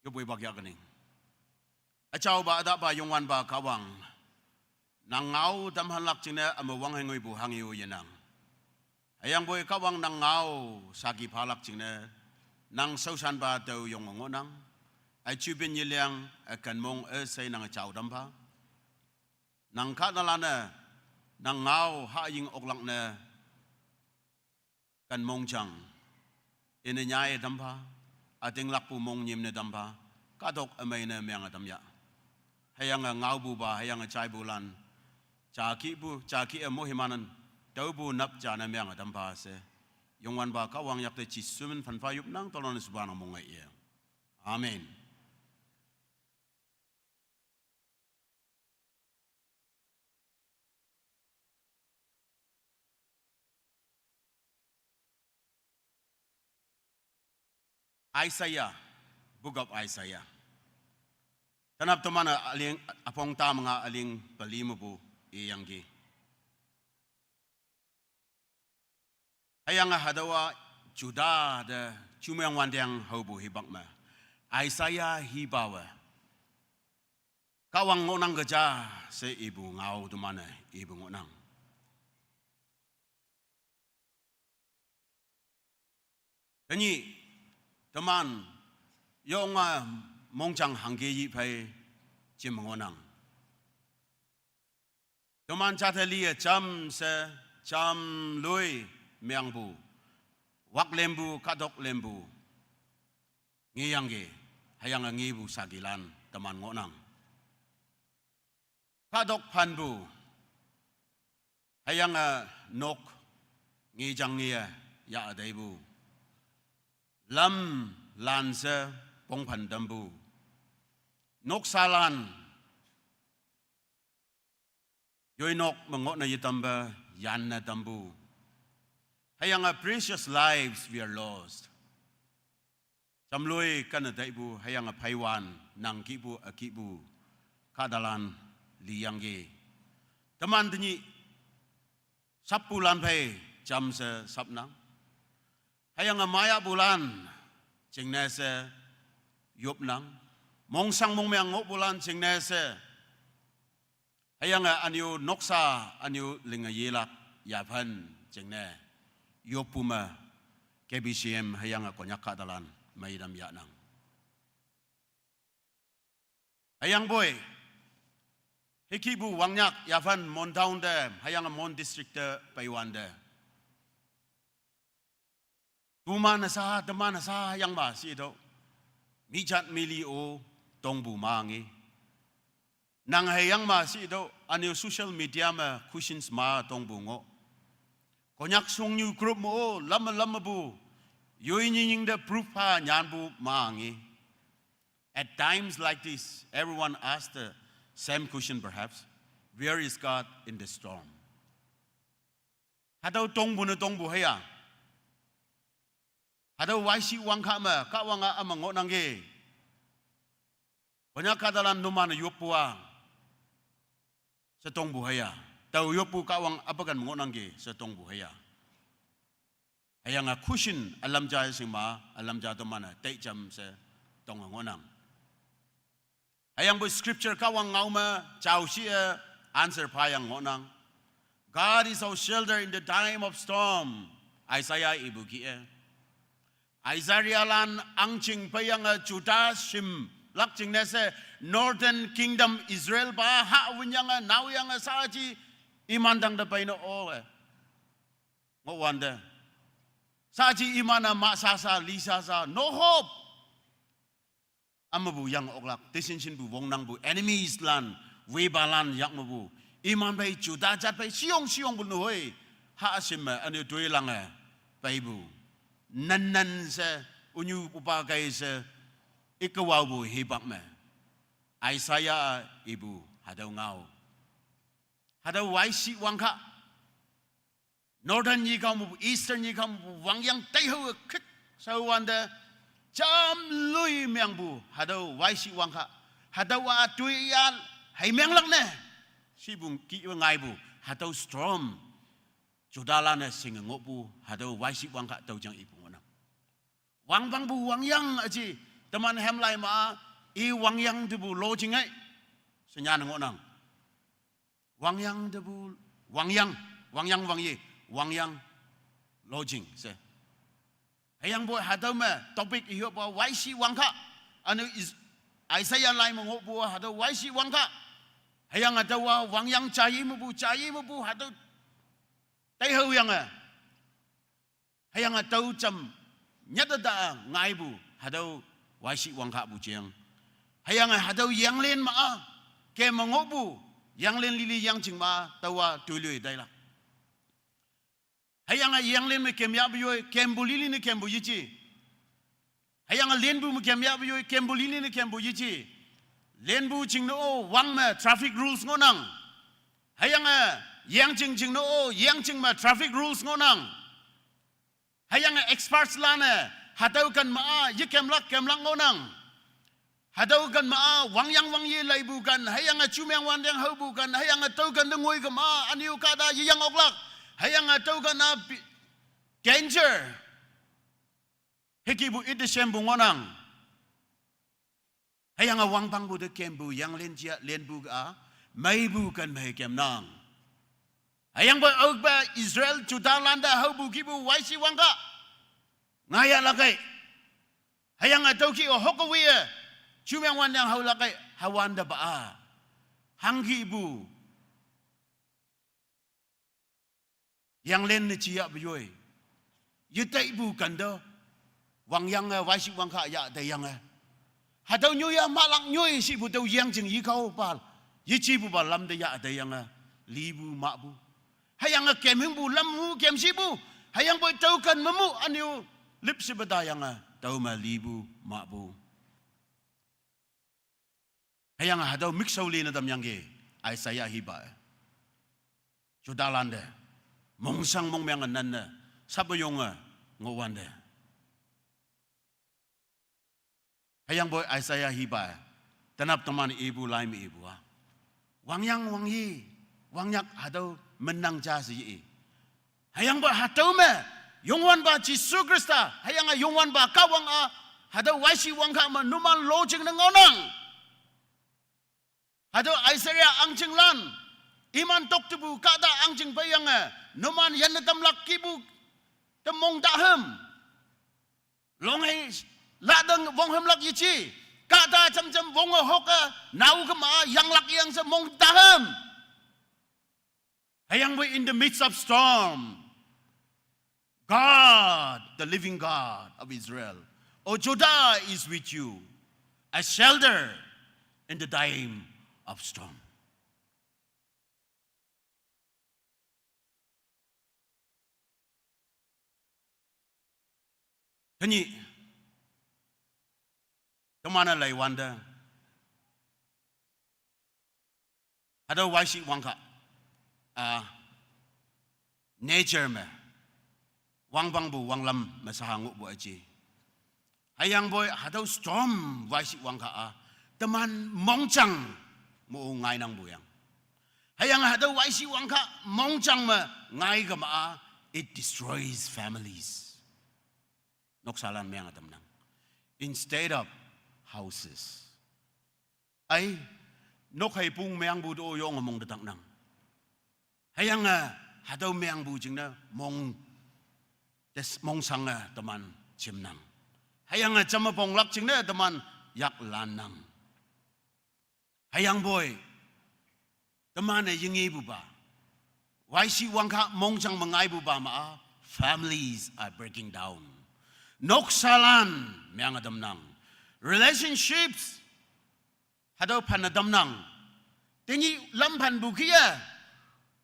Yopoi bak ya kening. Üjaopa ütaopa Youngwanpa Kahwang. Nang ngao tamhanlak jingne ame wang hengoi pu hangyo yenang. Hüyangpoi Kahwang nang ngao saki phalak jingne, nang shaoshanpa tao yong ngohnang. Üjipin yeliang, üken mong üshei nang jao tampha. Nang kahtalan-e, nang ngao haying oklak ne, ken mongjang. Ine nyai tampha, ütinglakpu mong nyim ne tampha, kahtok ümei ne menge tam ya. Hüyange ngaopupa, hüyange jaipulan, jakihpu, jakih-e mohimanen, taopu nap jane menge tampha she. Youngwanpa Kahwang yakte Jesu min phanpha yopnang, tolon supa nang mong-e. Amen. Isaiah, Book of Isaiah. Tanap teman-e üling, üpong ta menga üling peli mepu iyangki. Hüyange hatüowa Juda te jumeng wanteng haopu hibak me, Isaiah hipawe, Kahwang ngohnang ke ja she ipu ngao teman-e ipu ngohnang. Tenyih, teman, yonge mongjang hangke yi phei jim ngohnang. Teman jate liye jamshe, jamloi mengpu, wak lempu, kahtok lempu ngeyangki, hüyange ngepu sakilan teman ngohnang. Kahtok phanpu, hüyange nok ngejang ngeye ya teipu, lamlan she pongphan tampu, noksalan, yoi nok me ngohne yetampe yanne tampu, hüyange precious lives were lost. Jamloi kane taipu, hüyange pheiwan nang kihpu, ükihpu kahtalan liyangki. Teman tenyih sappulan phei jamshe sapnang. Hüyange mayapulan jingne she yopnang. Mongsang mongmeng ngohpulan jingne she, hüyange ünyu noksa, ünyu linge yelak yaphan jingne yoppu me, K B C M hüyange Konyak kahtalan meitam yahnang. Hüyangpoi, hükihpu wangnyak yaphan Mon town te, hüyange Mon district te peiwante, tuman-e sa, teman-e sa hüyangma shitüoh, mijat mili-o tongpu mange. Nang hüyangma shitüoh, ünyu social media me questions ma tongpu ngoh. Konyak shongnyu group me-o lamme lammepu yoi nyinying te proof pha nyanpu mange. At times like this, everyone asks the same question perhaps, where is God in the storm? Hatüo tongpu ne tongpu hüya, hatüo waishi wangkha me Kahwang-a üme ngohnangki, Konyak kahtalan numan-e yoppu-a she tongpu hüya, tao yoppu Kahwang üpaken ngohnangki she tongpu hüya. Hüyange question ülam ja shingma, ülam ja teman-e tai jamshe tonge ngohnang. Hüyangpoi scripture Kahwang ngao me jaoshi-e answer phayang ngohnang. God is our shelter in the time of storm, Isaiah ipu kih-e. Isaiahlan ahngching peiyange Juda shim lak jingne she, Northern Kingdom Israelpa ha winyange naoyange shaaji iman tangte peine-o-e ngohwante, shaaji iman-e mah sasa, li sasa, no hope. Ümepu yang oklak, dissensionpu wongnangpu, enemieslan Wibalan yak mepu. Iman phei Juda jat phei shiyong shiyongpu nehoi. Ha shim me üne toilange. Peipu. Nan nan she, ünyu üpa kei she. Ikewaopu hipak me. Isaiah ipu hatüo ngao. Hatüo waishi wangkha. Northern nyikam, Eastern nyikam, wangyang taihao kik, shao wante, jam lui mengpu, hatüo waishi wangkha, hatüo a tui ya, hei menglak ne, shipu ki ngaipu, hatüo storm, Judalan-e shinge ngohpu, hatüo waishi wangkha tüo jang ipu ngohnang. Wangpangpu wangyang aji, teman hemlai ma, i wangyang tepu lo jingai, shenyan ngohnang. Wangyang tepu, wangyang, wangyang wangye, wangyang lodging she. Hüyangpoi hatüo me topic ihopa waishi wangkha. Üne is, Isaiah lai me ngohpu hatüo waishi wangkha. Hüyange tüowa wangyang jayi mepu, jayi mepu hatüo. Taihao yange. Hüyange tüo jam nyata ta ngaipu, hatüo waishi wangkhapu jeng. Hüyange hatüo yanglen ma-a, kem me ngohpu, yanglen lili yangching ma, tüowa toiloi tailak. Hüyange yanglen me kem yahpu yoi, kempu lili ne kempu yeji. Hüyange lenpu me kem yahpu yoi, kempu lili ne kempu yeji. Lenpu jingne-o, wang me traffic rules ngohnang. Hüyange yangching jingne-o, yangching me traffic rules ngohnang. Hüyange experts lan-e, hatüo ken ma-a, yekemlak kemlak ngohnang. Hatüo ken ma-a, wangyang wangye leipu ken, hüyange jumeng wanteng haopu ken, hüyange tüo ken te ngoi kema, ünyu kahta yeyang oklak, hüyange tüo ken a bi-, danger. Hükepu ite shempu ngohnang. Hüyange wangpangpu te kempu yanglen jia lenpu a, meipu ken mei kemnang. Hüyangpoi aope Israel Judalan te haopu kipu waishi wangkha. Ngaiya lakkei. Hüyange tüo ki-o hoke wiye. Jumeng wanteng hao lakkei, hawante pa a. Hangkipu. Yanglen ne jiyahpu yoi. Yetaipu kante. Wangyange, waishi wangkha yah taiyange. Hatüo nyoi ya malak nyoi shipu tüo yangjing yekao pal. Yejipu pa lam te yah taiyange. Lipu mahpu. Hüyange kemhingpu lam mu kemshipu. Hüyangpoi tüo ken memu ünyu lipshipe tayange. Tüo me lipu mahpu. Hüyange hatüo mikshao lene tamyangki, Isaiah hipa-e. Judalan te. Mongshang mongmeng nan ne. Sape yonge, ngohwante. Hüyangpoi Isaiah hipa-e. Tenap teman ipu lai me ipu a. Wangyang wangye, wangnyak hatüo menang ja she ye. Hüyangpoi hatüo me, Youngwanpa Jesu Khrista, hüyange Youngwanpa Kahwang a, hatüo waishi wangkha me numan lo jingne ngaonang. Hatüo Isaiah ahngchinglan, iman toktepu kahta ahngching peiyange, numan yanne tamlak kipu, te mong tahem. Longhei, lahdang wonghemlak yeji, kahta jamjam wonge hoke, nao kema, yanglak yang she mong tahem. Hüyangpoi in the midst of storm, God, the living God of Israel, O Judah, is with you, a shelter in the time of storm. Tenyih, teman-e leiwante. Hatüo waishi wangkha, ah, nature me, wangpangpu wanglam me shaha ngohpu aji. Hüyangpoi hatüo storm waishi wangkha a, teman mongjang mo ngainangpu yang. Hüyange hatüo waishi wangkha mongjang me ngai kema a, it destroys families. Noksalan menge tamnang. Instead of houses. Ai, nok hei pung mengpu to yonge mong te taknang. Hüyange, hatüo mengpu jingne mong, tes mongshange teman jimnang. Hüyange jamme ponglak jingne teman yaklannang. Hüyangpoi, teman-e yengepupa. Waishi wangkha mongjang me ngaipupa ma-a, families are breaking down. Noksalan menge tamnang. Relationships, hatüo phanne tamnang. Tenyih lamphanpu kih-e,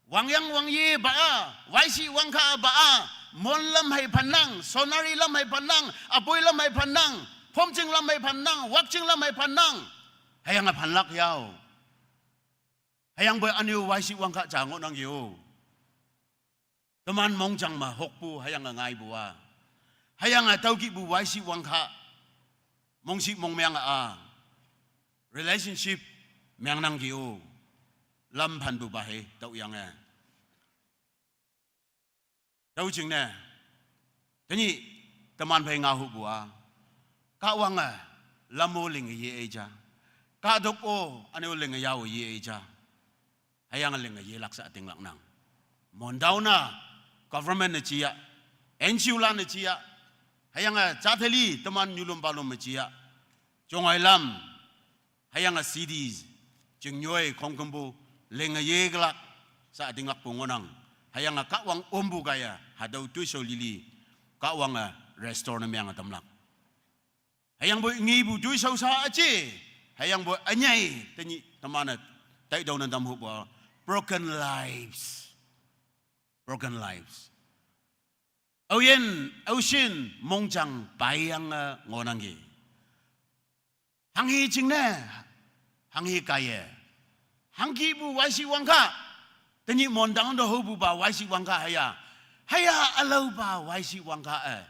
wangyang wangye pa-a, waisi wangkha pa-a, Mon lam hei phannang, Sonari lam hei phannang, Aboi lam hei phannang, Phomching lam hei phannang, Wakching lam hei phannang. Hüyange phanlak yao. Hüyangpoi ünyu waisi wangkha ja ngohnangki-o. Teman mongjang me hokpu hüyange ngaipu-a, hüyange tüokihpu waisi wangkha, mongshih mongmeng-a relationship mengnangki-o. Lamphanpu pa hei tüoyange, tüo jingne, tenyih teman phei ngaohupu-a, Kahwange lam-o linge ye-ei ja, kahtok-o ünyu linge yao ye-ei ja, hüyange linge yelak she ütinglaknang. Mon tao-a government ne jiya, N G O lan ne jiya, hüyange jatheli teman nyulom palom me jiya, Jongailam, hüyange cities, chingnyoi khongkümpu linge yekelak she ütinglakpu ngohnang. Hüyange Kahwang ompu kaiye hatüo toishao lili Kahwange restore ne meange tamlak. Hüyangpoi ngepu toishao sha üje, hüyangpoi ünyei tenyih teman-e taitüoh ne tamhupu-a, broken lives. Broken lives. Aoyin, aoshin mongjang peiyange ngohnangki. Hanghe jingne, hanghe kaiye, hangkihpu waisi wangkha, tenyih Mon tao te haopupa waisi wangkha hüya, hüya ülaopa waisi wangkha-e,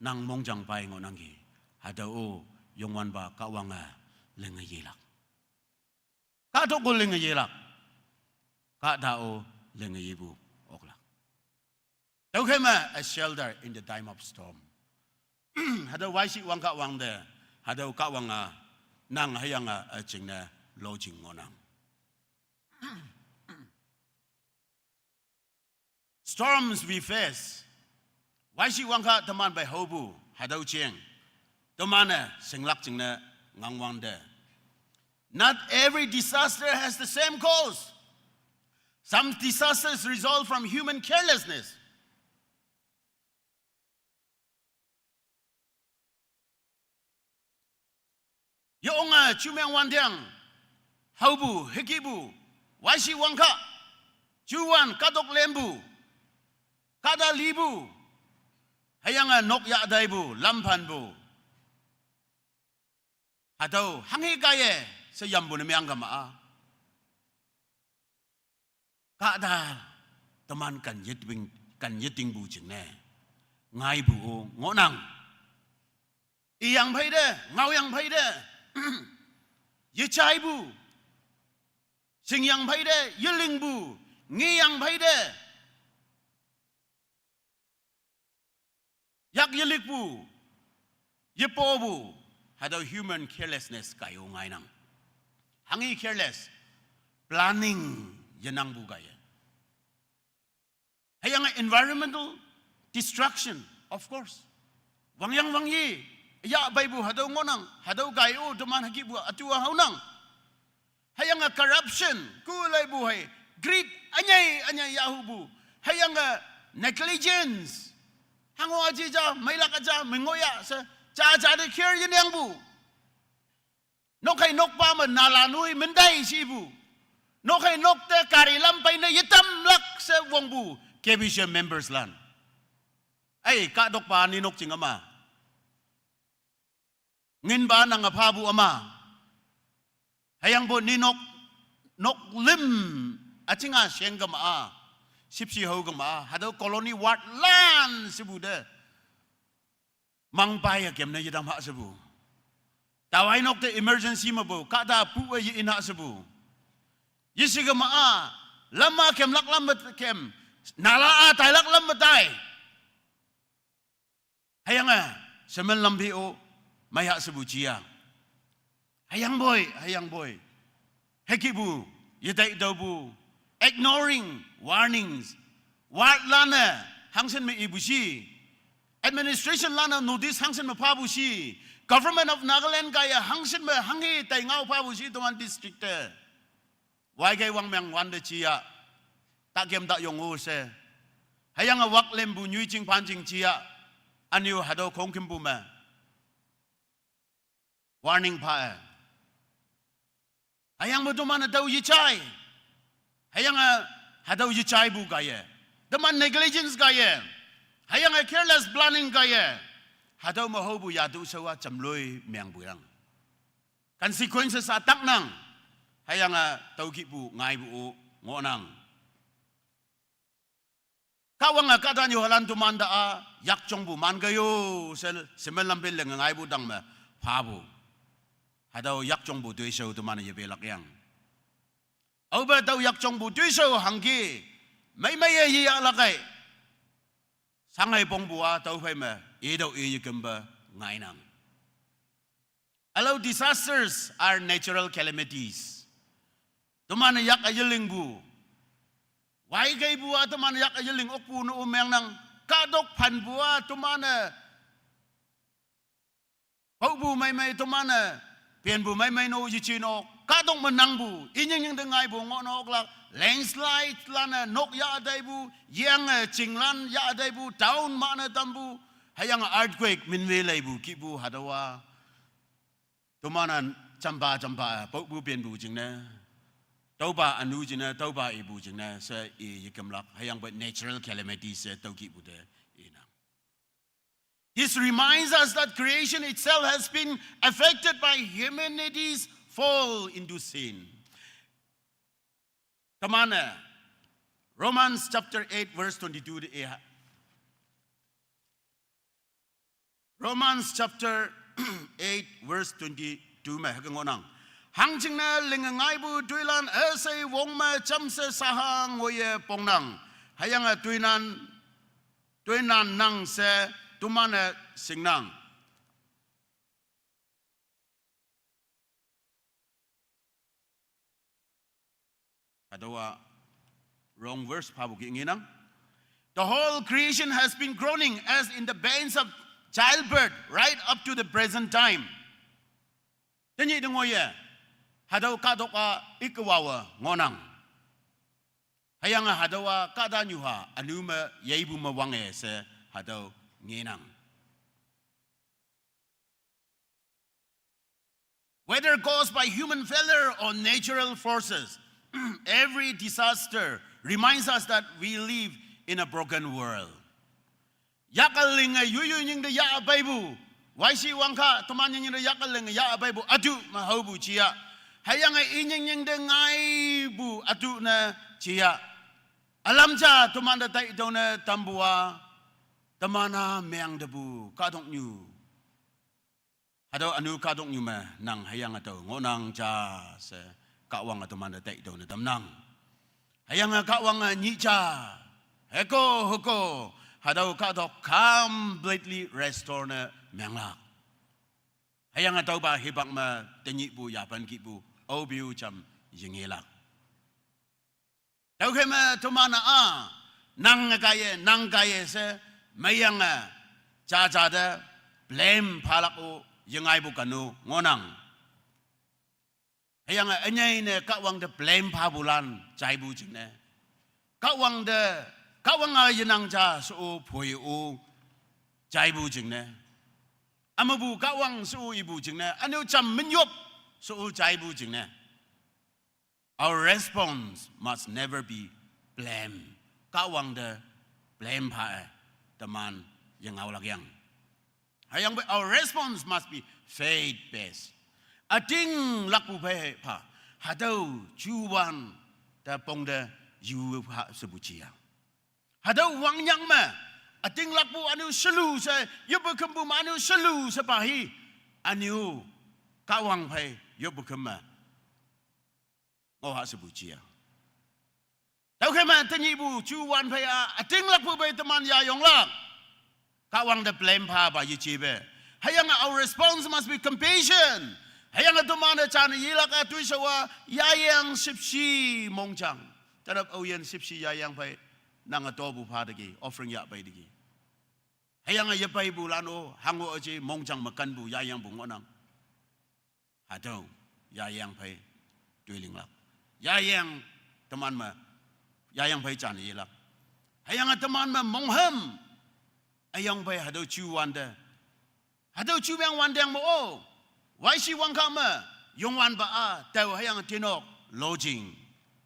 nang mongjang pei ngohnangki. Hatüo-o Youngwanpa Kahwange linge yelak. Kahtok-o linge yelak. Kahta-o linge yepu oklak. Tüokhei me a shelter in the time of storm. Hatüo waisi wangkha wangte, hatüo Kahwange nang hüyange üjingne lojing ngohnang. Storms we face. Waisi wangkha teman phei haopu hatüo jeng, teman-e shinglak jingne ngangwante, not every disaster has the same cause. Some disasters result from human carelessness. Yeonge jumeng wantiang, haopu, hükihpu, waisi wangkha, juwan kahtok lempu, kahta lipu, hüyange nok yah taipu, lamphanpu, hatüo hanghe kaiye she yampu ne meang kama-a, kahta teman kan yeting, kan yetingpu jingne ngaipu-o ngohnang. Iyang phei te, ngaoyang phei te, yejaipu, shingyang phei te, yelingpu, ngeyang phei te, yak yelikpu, yepopu, hatüo human carelessness kaiye ngainang. Hanghe careless, planning yenangpu kaiye. Hüyange environmental destruction, of course. Wangyang wangye, ya peipu hatüo ngohnang, hatüo kaiye-o teman hükihpu ütu-a haonang. Hüyange corruption, kuleipu hei, greed, ünyei, ünyei yahhupu. Hüyange negligence, hango üji ja, meilak üja, me ngohya she, ja ja te care yenangpu. Nokhei nokpa me nala noi mentai shipu. Nokhei nok te gari lam peine yetamlak she wongpu, K B C members lan. Ei, kahtokpa ni nok jing üma, nginpa nange phapu üma, hüyangpoi ni nok, nok lim üjinga sheng kema-a, shipshi hao kema-a, hatüo colony ward lan shepu te mangpaiye kemne yetam ha shepu. Taowe nok te emergency mepu kahta pu-e ye-in ha shepu. Yeshi kema-a, lam-a kemlak lam me kem, nala-a tailak lam me tai. Hüyange, semen lam phi-o, meiha shepu jiya. Hüyangpoi, hüyangpoi, hükihpu, yetai tüopu, ignoring warnings, ward lan-e hangshin me ipu shi, administration lan-e notice hangshin me phapu shi, Government of Nagaland kaiye hangshin me hanghe tai ngao phapu shi teman district te. Waikei wangmeng wante jiya, takem ta yong-o she. Hüyange wak lempu nyoijing phanjing jiya, ünyu hatüo khongkümpu me warning pha-e. Hüyangpu teman-e tüo yejai. Hüyange hatüo yejaipu kaiye, teman negligence kaiye, hüyange careless planning kaiye, hatüo me haopu yatu shao-a jamloi mengpu yang. Consequences-a taknang. Hüyange tüokihpu ngaipu-o ngohnang. Kahwange kahtanyuhalan teman te-a yakjongpu man kei yo she, shemen lam pei lenge ngaipu tang me phapu. Hatüo yakjongpu toishao teman-e yepelak yang. Aope tüo yakjongpu toishao hangki, meimeiye yeyahlak kei. Shanghei pongpu-a tüophei me, itüo i yekempe ngainang. Ülao disasters are natural calamities. Teman-e yak-e yelingpu, waikeipu-a teman-e yak-e yeling okpu no mengnang. Kahtok phanpu-a teman-e paopu meimei teman-e, penpu meimei no yeji no, kahtok me nangpu, inying nying te ngaipu ngoh nok lak, landslide lan-e nok yah teipu, yange chinglan yah teipu, town mane tampu, hüyange earthquake minwe leipu kihpu hatüowa. Teman-a jampa jampa paopu penpu jingne, tüopa ünu jingne, tüopa ipu jingne she i yekemlak, hüyangpoi natural calamity she tüokihpu te inang. This reminds us that creation itself has been affected by humanity's fall into sin. Teman-e Romans chapter eight verse twenty-two te i ha. Romans chapter eight verse twenty-two me hüke ngohnang. Hangjingne linge ngaipu toilan üshei wong me jamshe shaha ngoiye pongnang. Hüyange toinan, toinan nang she teman-e shingnang. Hatüowa wrong verse phapu ki ngenang. The whole creation has been groaning as in the pains of childbirth right up to the present time. Tenyih te ngoiye, hatüo kahtok-a ikewawe ngohnang. Hüyange hatüowa kahtanyuha ünu me yeipu me wange she hatüo ngenang. Whether caused by human failure or natural forces, every disaster reminds us that we live in a broken world. Yake linge yoiyoi nying te yah peipu, waishi wangkha teman nying nying te yake linge yah peipu ütu me haopu jia. Hüyange inying nying te ngaipu ütu ne jia. Ülam ja teman te taitüoh ne tampu-a, teman-a meng tepu kahtoknyu, hatüo ünu kahtoknyu me nang hüyange tao ngohnang ja she, Kahwange teman te taitüoh ne tamnang. Hüyange Kahwange nyih ja, hüko hüko, hatüo kahtok completely restore ne menglak. Hüyange tüopa hipak me tenyihpu yaphan kihpu aope-o jam yengelak. Tüokhei me teman-a, nang kaiye, nang kaiye she, meiyange, jaja te blame phalak-o yengaipu kanu ngohnang. Hüyange ünyei ne Kahwang te blame phapulan jaipu jingne, Kahwang te, Kahwang-a yenang ja she-o phoi-o jaipu jingne, ümepu Kahwang she-o ipu jingne, üne-o jam minyop she-o jaipu jingne, our response must never be blame. Kahwang te blame pha-e teman yengaolak yang. Hüyangpoi our response must be faith based. Ütinglakpu phei pha, hatüo juwan te pong te yu pha shepu jia. Hatüo wangnyak me, ütinglakpu üne-o shelu she, yoppe kümpu me üne-o shelu shepa hi, üne-o Kahwang phei yoppe küm me ngoh ha shepu jia. Tüokhei me tenyihpu juwan phei-a, ütinglakpu phei teman yayonglak, Kahwang te blame phapa yejepe. Hüyange our response must be compassion. Hüyange teman-e jane yelak-a toishao-a yayang shüpshe mongjang, tenap aoyin shüpshe yayang phei nange topu pha teki, offering yah pei teki. Hüyange yepeipulan-o hango üje mongjang me kenpu yayangpu ngohnang. Hatüo yayang phei toi linglak. Yayang teman me, yayang phei jane yelak. Hüyange teman me monghüm, üyong phei hatüo juwan te, hatüo jumeang wanteng me-o, waishi wangkha me, Youngwanpa a, tao hüyange tinok, lodging.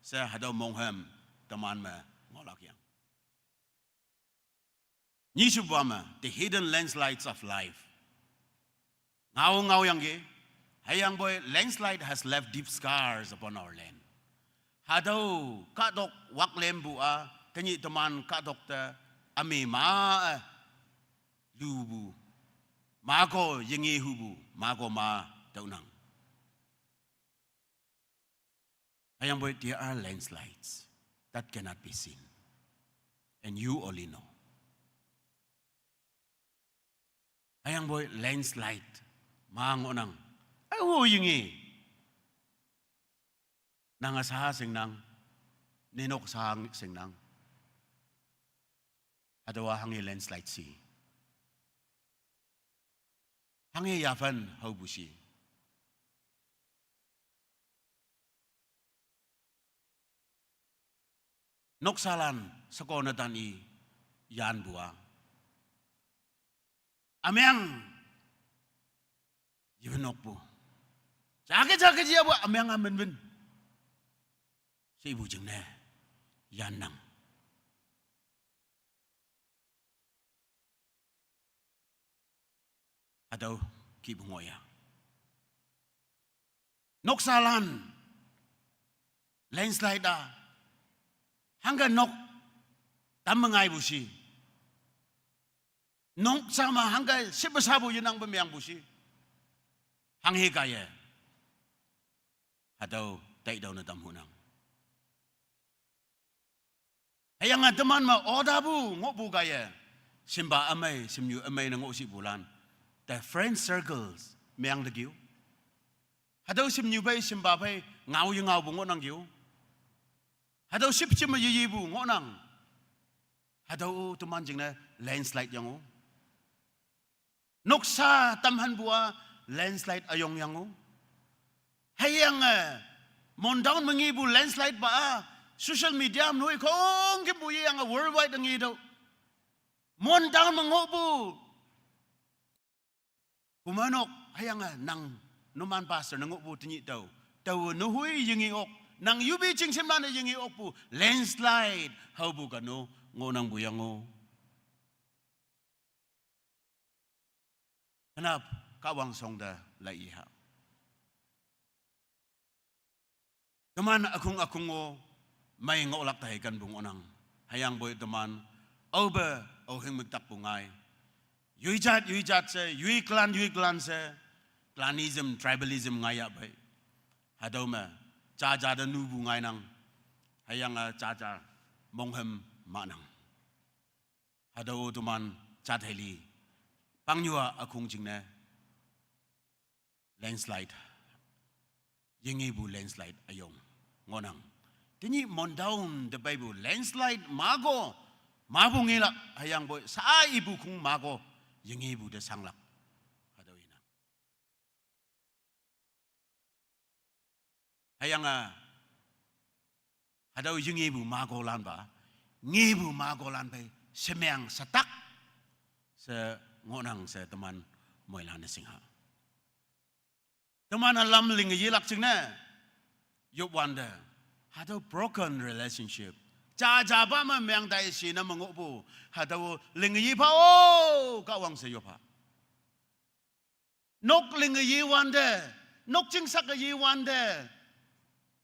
She hatüo monghüm, teman me, ngohlak yang. Nyishupa me, the hidden landslides of life. Ngao ngao yangki, hüyangpoi landslide has left deep scars upon our land. Hatüo kahtok waklempu a, tenyih teman kahtok te, üme ma, e, lupu, mako yengehupu, mako ma, tüonang. Hüyangpoi there are landslides that cannot be seen. And you only know. Hüyangpoi landslide ma ngohnang. Aoho yenge. Nang-a sha shingnang. Nenok sha shingnang. Hatüowa hanghe landslide shi. Hanghe yaphan haopu shi. Noksalan sheko netan i yanpu a. Ümeng. Yepe nokpu. Jake jake jiapu ümeng a minwin. Shepu jingne. Yannang. Hatüo kihpu ngohya. Noksalan. Landslide a. Hangke nok. Tamme ngaipu shi. Noksa me hangke shippe shapu yenangpe meangpu shi. Hanghe kaiye. Hatüo taitüo ne tamhunang. Hüyange teman me otapu ngohpu kaiye. Shimpa ümei, shimnyu ümei ne ngohshipulan. The friend circles, meang te kih-o. Hatüo shimnyu phei, shimpa phei, ngao yengaopu ngohnang kih-o. Hatüo shipshim me yeyepu ngohnang. Hatüo-o teman jingne landslide yang-o. Noksa tamhanpu a landslide üyong yang-o. Hüyange, Mon town me ngepu landslide pa a, social media me noi khongkümpu yeyange worldwide nge tüo. Mon town me ngohpu. Kumanok, hüyange nang, numan pastor ne ngohpu tenyih tao. Tao nuhoi yenge ok, nang yubi chingshimlan-e yenge okpu, landslide, haopu kano, ngohnangpu yang-o. Kenap, Kahwang shongte lai iha. Teman ükhung ükhung-o, mei ngohlak tahi kenpu ngohnang. Hüyangpoi teman, aope, aohing müktakpu ngai. Yoi jat, yoi jat she, yoi clan, yoi clan she, clanism, tribalism ngaiya pei. Hatüo me, jaja te nupu ngainang. Hüyange jaja, monghüm mahnang. Hatüo teman, jat heli. Pangnyua ükhung jingne. Landslide. Yengepu landslide üyong. Ngohnang. Tenyih Mon town te peipu landslide mako. Mapu ngelak hüyangpoi sha ipu khong mako. Yengepu te shanglak. Hatüo inang. Hüyange, hatüo yengepu makolan pa, ngepu makolan phei, shemeang shetak, she ngohnang she teman moilan-e shingha. Teman-a lam linge yelak jingne, yopwante, hatüo broken relationship. Jaja pa me meang tai shi ne me ngohpu, hatüo linge ye pha-o, Kahwang she yop pha. Nok linge yewante, nok chingshak yewante,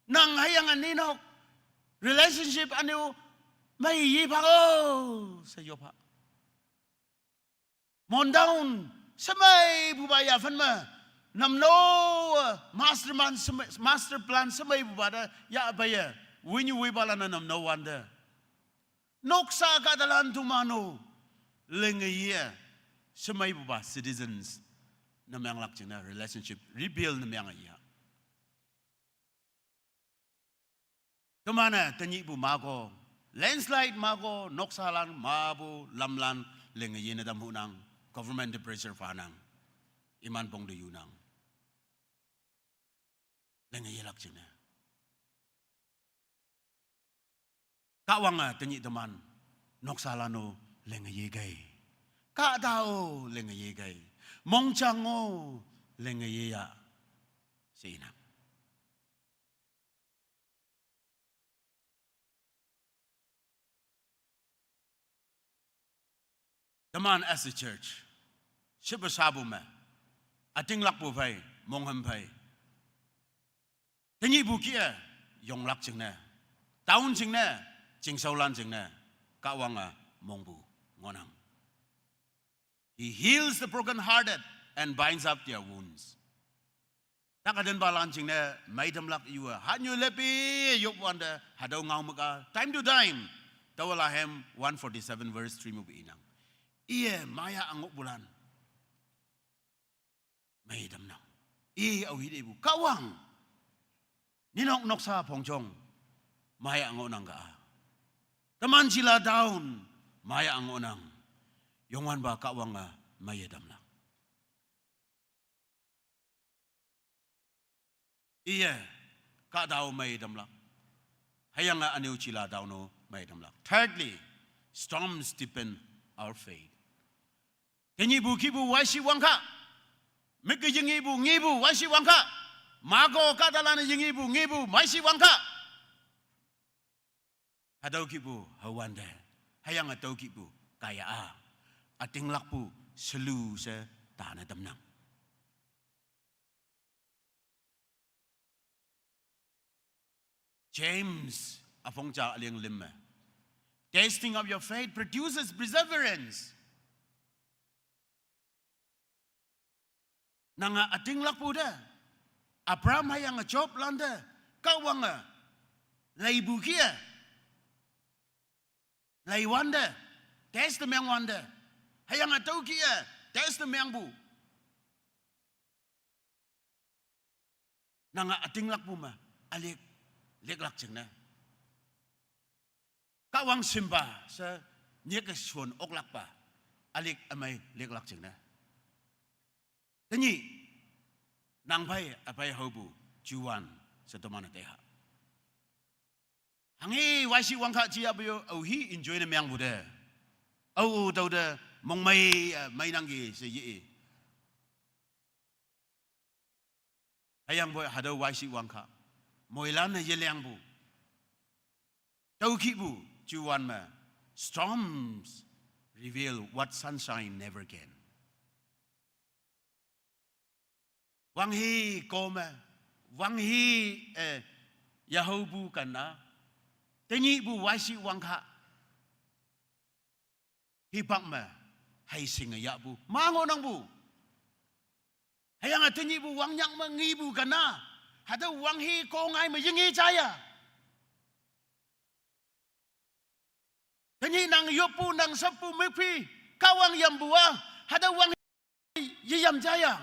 nang hüyange ninok relationship üne-o mei ye pha-o, she yop pha. Mon town, shemeipupa yaphan me, namno, mastermind, shemei, master plan shemeipupa te, yahpeiye, winyu wipalan-e namno wante. Noksa kahtalan toman-o, linge ye, shemeipupa citizens, ne meanglak jingne relationship rebuild ne meange ya. Teman-e tenyihpu mako, landslide mako, noksalan mapu lamlan, linge ye ne tamhunang, government te pressure phanang, iman pong te yunang. Linge yelak jingne. Kahwange tenyih teman, noksalan-o linge yekei. Kahta-o linge yekei. Mongjang-o linge yeya. she inang. Teman as a church, shipa shapu me, ütinglakpu phei, monghüm phei, tenyihpu kih-e yonglak jingne, town jingne, chingshaolan jingne, Kahwange mongpu ngohnang. He heals the brokenhearted and binds up their wounds. Takatenpalan jingne meitamlak yu-e, hanyu lepi yopwante hatüo ngao me-a, time to time. Taowa Lahem one forty-seven verse three mepu inang. Iye maya ngohpulan meitamnang. I aohi tepu Kahwang, ninok noksa phongjong maya ngohnang ka-a, teman Chila town maya ngohnang. Youngwanpa Kahwange meiye tamlak. Iye kahtao meitamlak. Hüyange ünyu Chila town-o meitamlak. Thirdly, storms deepen our faith. Tenyihpu kihpu waishiwang kah, mike yingepu ngepu waishiwang kah, mako kahtalan-e yingepu ngepu waishiwang kah, hatüo kihpu hawante, hüyange tüo kihpu kaiye-a, ütinglakpu selu she tane tamnang. James üpong ja üleng lüm me, testing of your faith produces perseverance. Nange ütinglakpu te, Abraham hüyange Job lante, Kahwange leipu kih-e, leiwante, test mengwante, hüyange tüo kih-e test mengpu nange ütinglakpu me ülick liklak jingne, Kahwang shimpa she nyikke shon oklakpa ülick ümei liklak jingne, tenyih nang phei üphei haopu juwan she toman-e teiha. Hanghe waishiwang kah jiapu yo, aohi enjoy ne mengpu te, ao tüo te mongmei, eh, meinangki she ye-i. Hüyangpoi hatüo waishiwang kah, moilan-e yelengpu, tüokihpu juwan me, storms reveal what sunshine never can. Wanghe ko me, wanghe, eh, yahaopu kena, tenyihpu waishiwang kah hipak me, hei shinge yahpu ma ngohnangpu. Hüyange tenyihpu wangnyak me ngepu kena, hatüo wanghe ko ngai me yenge jaya. Tenyih nang yoppu, nang shappu mükphi, Kahwang yampu-a, hatüo wang yeyam jaya.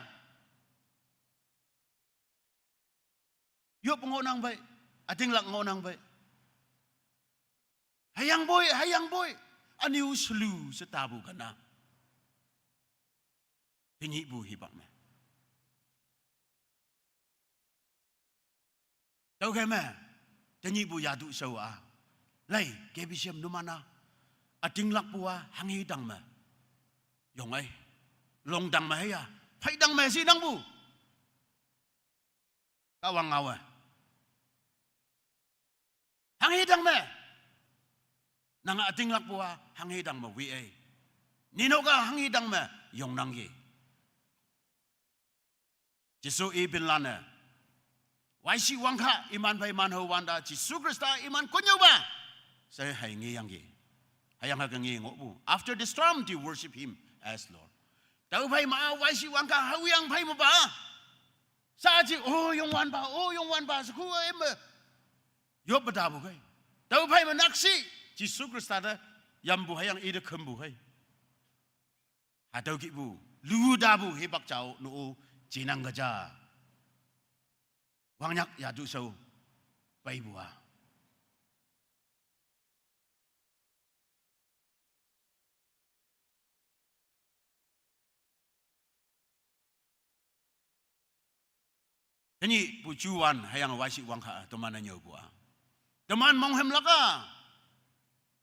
Yop ngohnang pei, ütinglak ngohnang pei. Hüyangpoi, hüyangpoi, ünyu shelu she tapu kena, tenyihpu hipak me. Tüokhei me, tenyihpu yatu shao-a, lei, K B C M numan-a, ütinglakpu-a hanghe tang me yong ei, long tang me hüya, phei tang me shinangpu, Kahwang ngao-e. Hanghe tang me, nange ütinglakpu-a hanghe tang me wi ei, ninok-a hanghe tang me yongnangki. Jesu ibinlan-e, waishiwang kah iman phei man hao wante Jesu Khrista iman konnyüopa she hei ngeyangki. Hüyange hüke nge ngohpu, after the storm they worship him as Lord. Tüophei ma waishiwang kah haoyang phei mepa, saji, O Youngwanpa, O Youngwanpa she khu-e me yoppe tapu khei. Tüophei me nakshih Jesu Khrista te yampu hüyange ite khümpu khei. Hatüo kihpu lu tapu hipak jao no-o jinang ka ja, wangnyak yatu shao peipu-a. Tenyihpu juwan hüyange waishiwang kah-a toman-e nyüopu-a, teman monghümlak-a,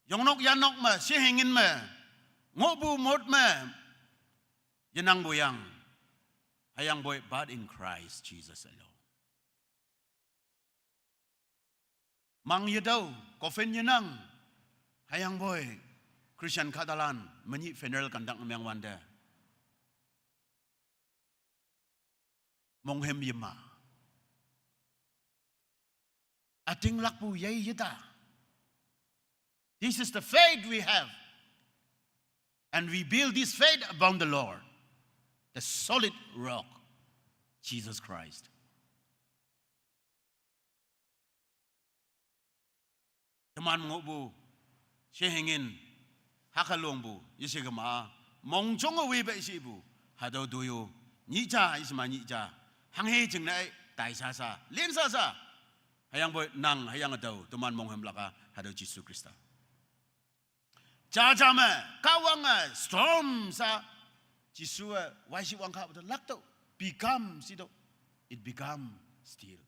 yongnok yanok me, shehingin me, ngohpu mot me yenangpu yang. Hüyangpoi, but in Christ Jesus alone. Mang yetüo, coffin yenang. Hüyangpoi, Christian kahtalan, menyih funeral kantak meng wante, monghüm yema. Ütinglakpu yei yeta. This is the faith we have. And we build this faith upon the Lord, the solid rock, Jesus Christ. Teman ngohpu, shehingin, haka longpu, yeshikema, mongjong-e wipe shipu, hatüo toyo, nyih ja, yeshema nyih ja, hanghe jingne, taisasa, linsasa, hüyangpoi nang, hüyange tao, teman monghümlak-a, hatüo Jesu Khrista. Jaja me, Kahwange storm sa, Jesu-e, waishi wangkha te laktüoh, become shitüoh, it become still.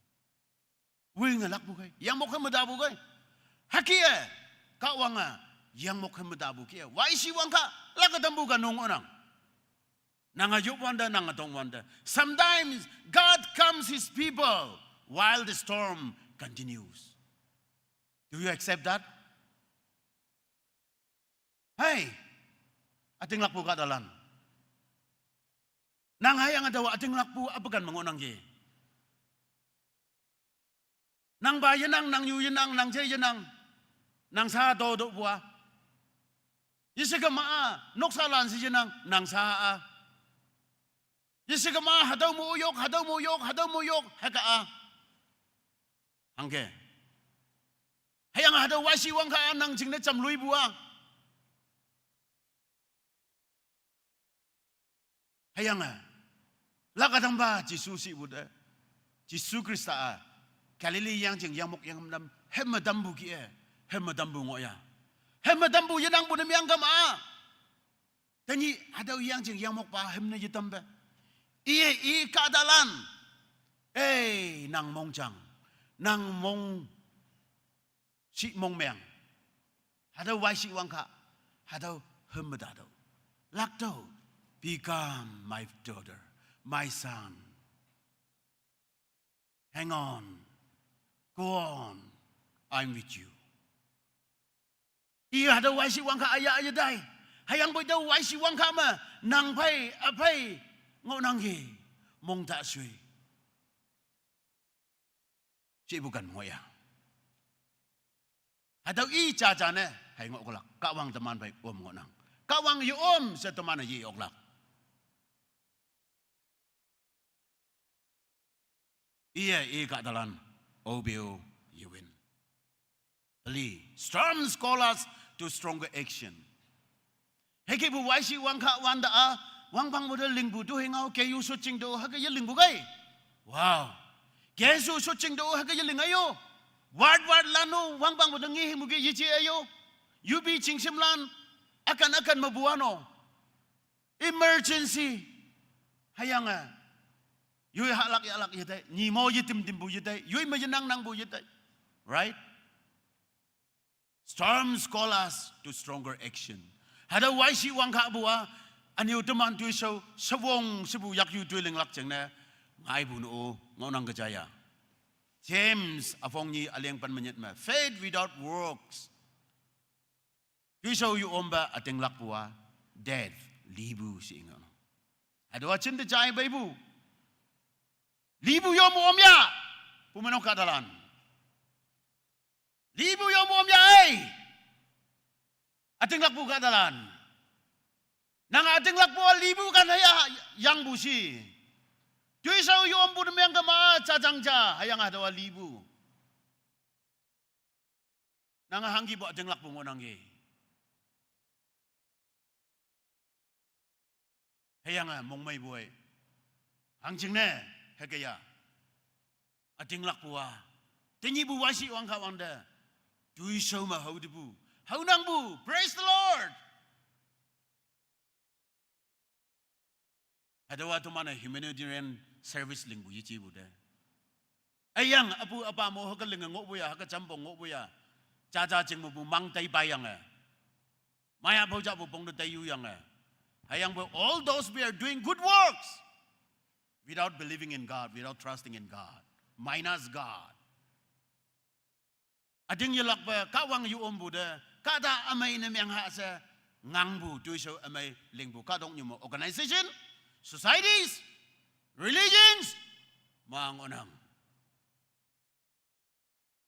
Winge lakpu kei, yangmok hümme tapu kei. Hüke-e, Kahwange, yangmok hümme tapu kei-e, waishi wangkha, lake tampu kanong onang. Nange yop wante, nange tong wante. Sometimes God calms his people while the storm continues. Do you accept that? Hei, ütinglakpu kahtalan. Nang hüyange taowa ütinglakpu apu kan me ngohnangki. Nangpa yenang, nang yu yenang, nang je yenang. Nang sa to to pua. Yeshikema-a, noksalan she yenang, nang sa-a. Yeshikema hatüo mo yok, hatüo mo yok, hatüo mo yok, hüke-a. Hangke. Hüyange hatüo waishi wangkha-a nang jingne jamluipu-a. Hüyange, laka tampa Jesu shipu te, Jesu Khrista-a, Galilee yang jing yangmok yanglam, hümme tampu kei-e, hümme tampu ngohya. Hümme tampu yenangpu ne meangkema. Tenyih hatüo yang jing yangmokpa hümne yetampe. Iye i kahtalan. Ei, nang mongjang. Nang mong shi mongmeng. Hatüo waishi wangkha. Hatüo hümme tatüoh. Laktüoh. Become my daughter, my son. Hang on. Go on. I'm with you. I hatüo waishi wangkha aya yetai. Hüyangpoi tüo waishi wangkha me, nang phei, üphei, ngohnangki, mong ta shoi. Shepu kan ngohya. Hatüo i jaja ne, hei ngohlak, Kahwang teman phei om ngohnang. Kahwang ye-om she teman-e ye oklak. Iye, i kahtalan, O B O, yewin. Peli, storms call us to stronger action. Hükepu waishi wangkha wante-a, wangpang mo te lingpu tu hingao, keyu shotjing to, hüke ye lingpu kei. Wow. Kesu shotjing to, hüke ye ling ayo. Wat wat lan-o, wangpang mo te nge hingpu ke yeje ayo. Yupi chingshimlan, ükan ükan mepu ano. Emergency. Hüyange. Yoi hahlak yahlak yetai. Nyi mo yetim timpu yetai. Yoi me yenang nangpu yetai. Right? Storms call us to stronger action. Hatüo waishi wangkhapu-a, ünyu teman toishao, shewong shepu yakyu toi linglak jingne, ngaipu no-o, ngohnang ke jaya. James, üpong nyi üleng pen me nyit me, faith without works. Toishao yo-ompa ütinglakpu-a, dead, lipu she ngohnang. Hatüowa jinte jai peipu. Lipu yo me om ya. Pumeinok kahtalan. Lipu yo me om ya ei. Ütinglakpu kahtalan. Nang ütinglakpu-a lipu kan hüya yangpu shi. Toishao yo-ompu ne meangkema jajang ja, hüyange hatüowa lipu. Nange hangkipu ütinglakpu ngohnangki. Hüyange mongmeipu ei. Hangjingne, hüke ya. Ütinglakpu-a. Tenyihpu waishi wangkha wante. Toishao me haotepu. Haonangpu. Praise the Lord. Hatüowa teman-e humanitarian service lingpu yejepu te. Üyang, üpu üpa mo hüke linge ngohpu ya, hüke jampong ngohpu ya. Jaja jing mepu mang tei paiyange. Maya phao japu pong te tei yuyange. Hüyangpoi all those we are doing good works without believing in God, without trusting in God, minus God. Üting yelakpe Kahwang yu ompu te, kahta ümei ne meng ha she, ngangpu toishao ümei lingpu kahtoknyu me organization, societies, religions, ma ngohnang.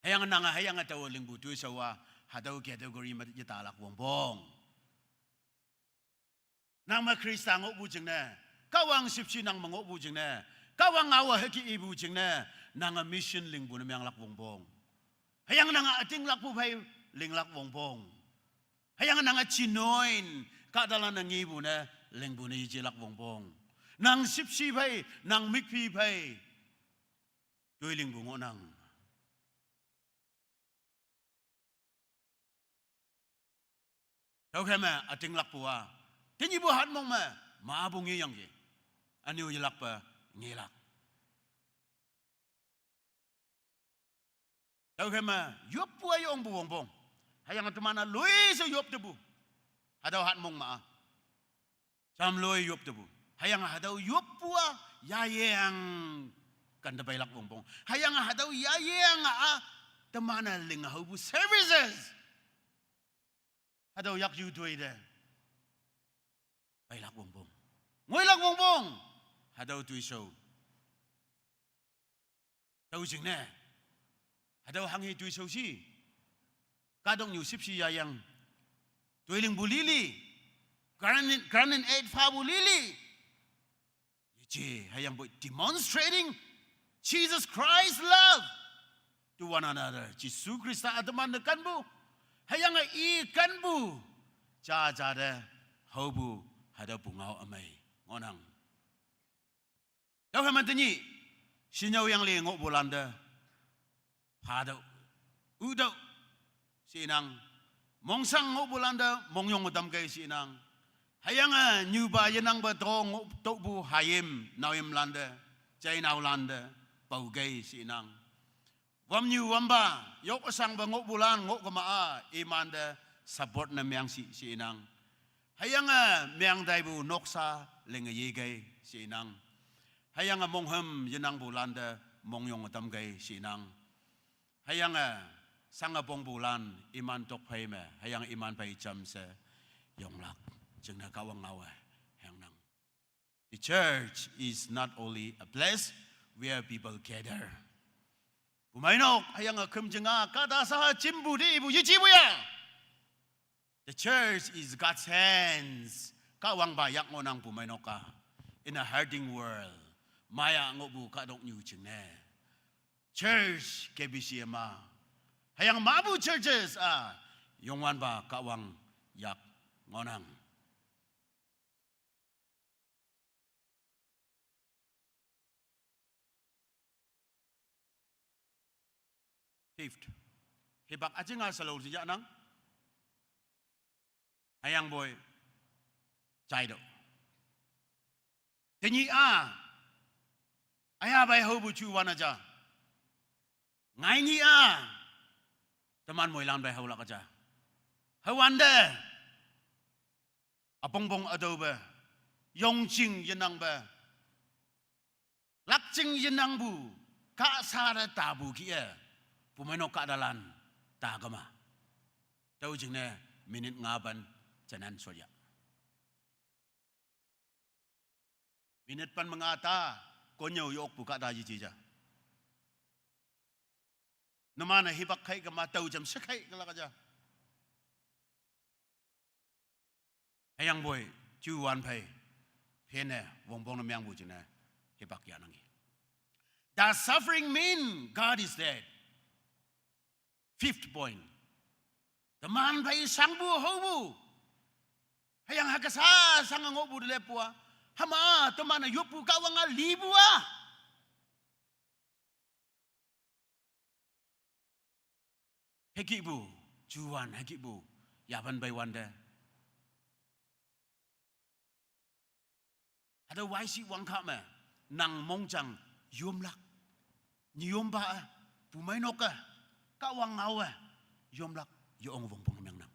Hüyange nange hüyange tao lingpu toishao-a, hatüo category me yetalak wongpong. Nang me Khrista ngohpu jingne, Kahwang shüpshe nang me ngohpu jingne, Kahwang ngaowe hüke ipu jingne, nange mission lingpu ne menglak wongpong. Hüyange nange ütinglakpu phei linglak wongpong. Hüyange nange genuine, kahtalan-e ngepu ne, lingpu ne yejelak wongpong. Nang shüpshe phei, nang mikphi phei, toi lingpu ngohnang. Tüokhei me ütinglakpu-a, tenyihpu hatmong me, mapu ngeyangki. Ünyu yelakpe ngelak. Tüokhei me yoppu-a yongpu wongpong. Hüyange teman-a loi she yop tepu. Hatüo hatmong ma-a, jamloi yop tepu. Hüyange hatüo yoppu-a yayeng kante peilak wongpong. Hüyange hatüo yayeng-a teman-e ling haopu services, hatüo yakyu toi te peilak wongpong, ngoilak wongpong. Hatüo toishao, tüo jingne, hatüo hanghe toishao shi, kahtoknyu shüpshe yayang toi lingpu lili, grant in, grant in aid phapu lili, yeje hüyangpoi demonstrating Jesus Christ's love to one another. Jesu Khrista-a teman te kenpu, hüyange i kenpu, jaja te haopu, hatüo pungao ümei ngohnang. Tüokhei me tenyih, shinyao yangle ngohpulante, phatüoh, ütüoh, she inang. Mongshang ngohpulante mongyong ütam kei she inang. Hüyange nyupa yenangpe to ngoh tohpu hayim naoyimlante, jainaolante pao kei she inang. Wamnyu wampa, yok üshangpe ngohpulan ngohkema-a imante support ne meng shi she inang. Hüyange meng taipu noksa linge yekei she inang. Hüyange monghüm yenangpulante mongyong ütam kei she inang. Hüyange shange pongpulan iman tokphei me, hüyange iman phei jamshe yonglak jingne Kahwang ngaowe hüyangnang. The church is not only a place where people gather. Pumeinok hüyange khümjing-a kahta sha jimpu te ipu yejepu ya. The church is God's hands. Kahwangpa yak ngohnang pumeinok-a. In a hurting world, maya ngohpu kahtoknyu jingne, church K B C M-a, hüyange mapu churches-a, Youngwanpa Kahwang yak ngohnang. Fifth, hipak üjinga shalao jiyanang. Hüyangpoi jaitüoh, tenyih-a üya pei haopu juwan-a ja, ngai nyih-a teman moilan pei haolak ja. Hüwante üpongpong ütüope, yongjing yenangpe, lakjing yenangpu, kahsha te tapu kih-e, pumeinok kahtalan ta kema. Tüo jingne minute ngapan janan shoya. Minute pen me nga ta, konnyüo yokpu kahta yeje ja. Numan-e hipak khei kema tao jam she khei kelak ja. Hüyangpoi juwan phei phenne wongpong ne mengpu jingne hipak yanangki. Does suffering mean God is dead? Fifth point. Teman phei shangpu haopu, hüyange hüke sha shange ngohpu te leppu-a, hüma teman-e yoppu Kahwang-a lipu-a, hükihpu juwan, hükihpu yapan peiwante, hatüo waishi wangkah me nang mongjang yomlak, nyiyompa-e, pumeinok-e, Kahwang ngaowe yomlak, yeong wongpong mengnang.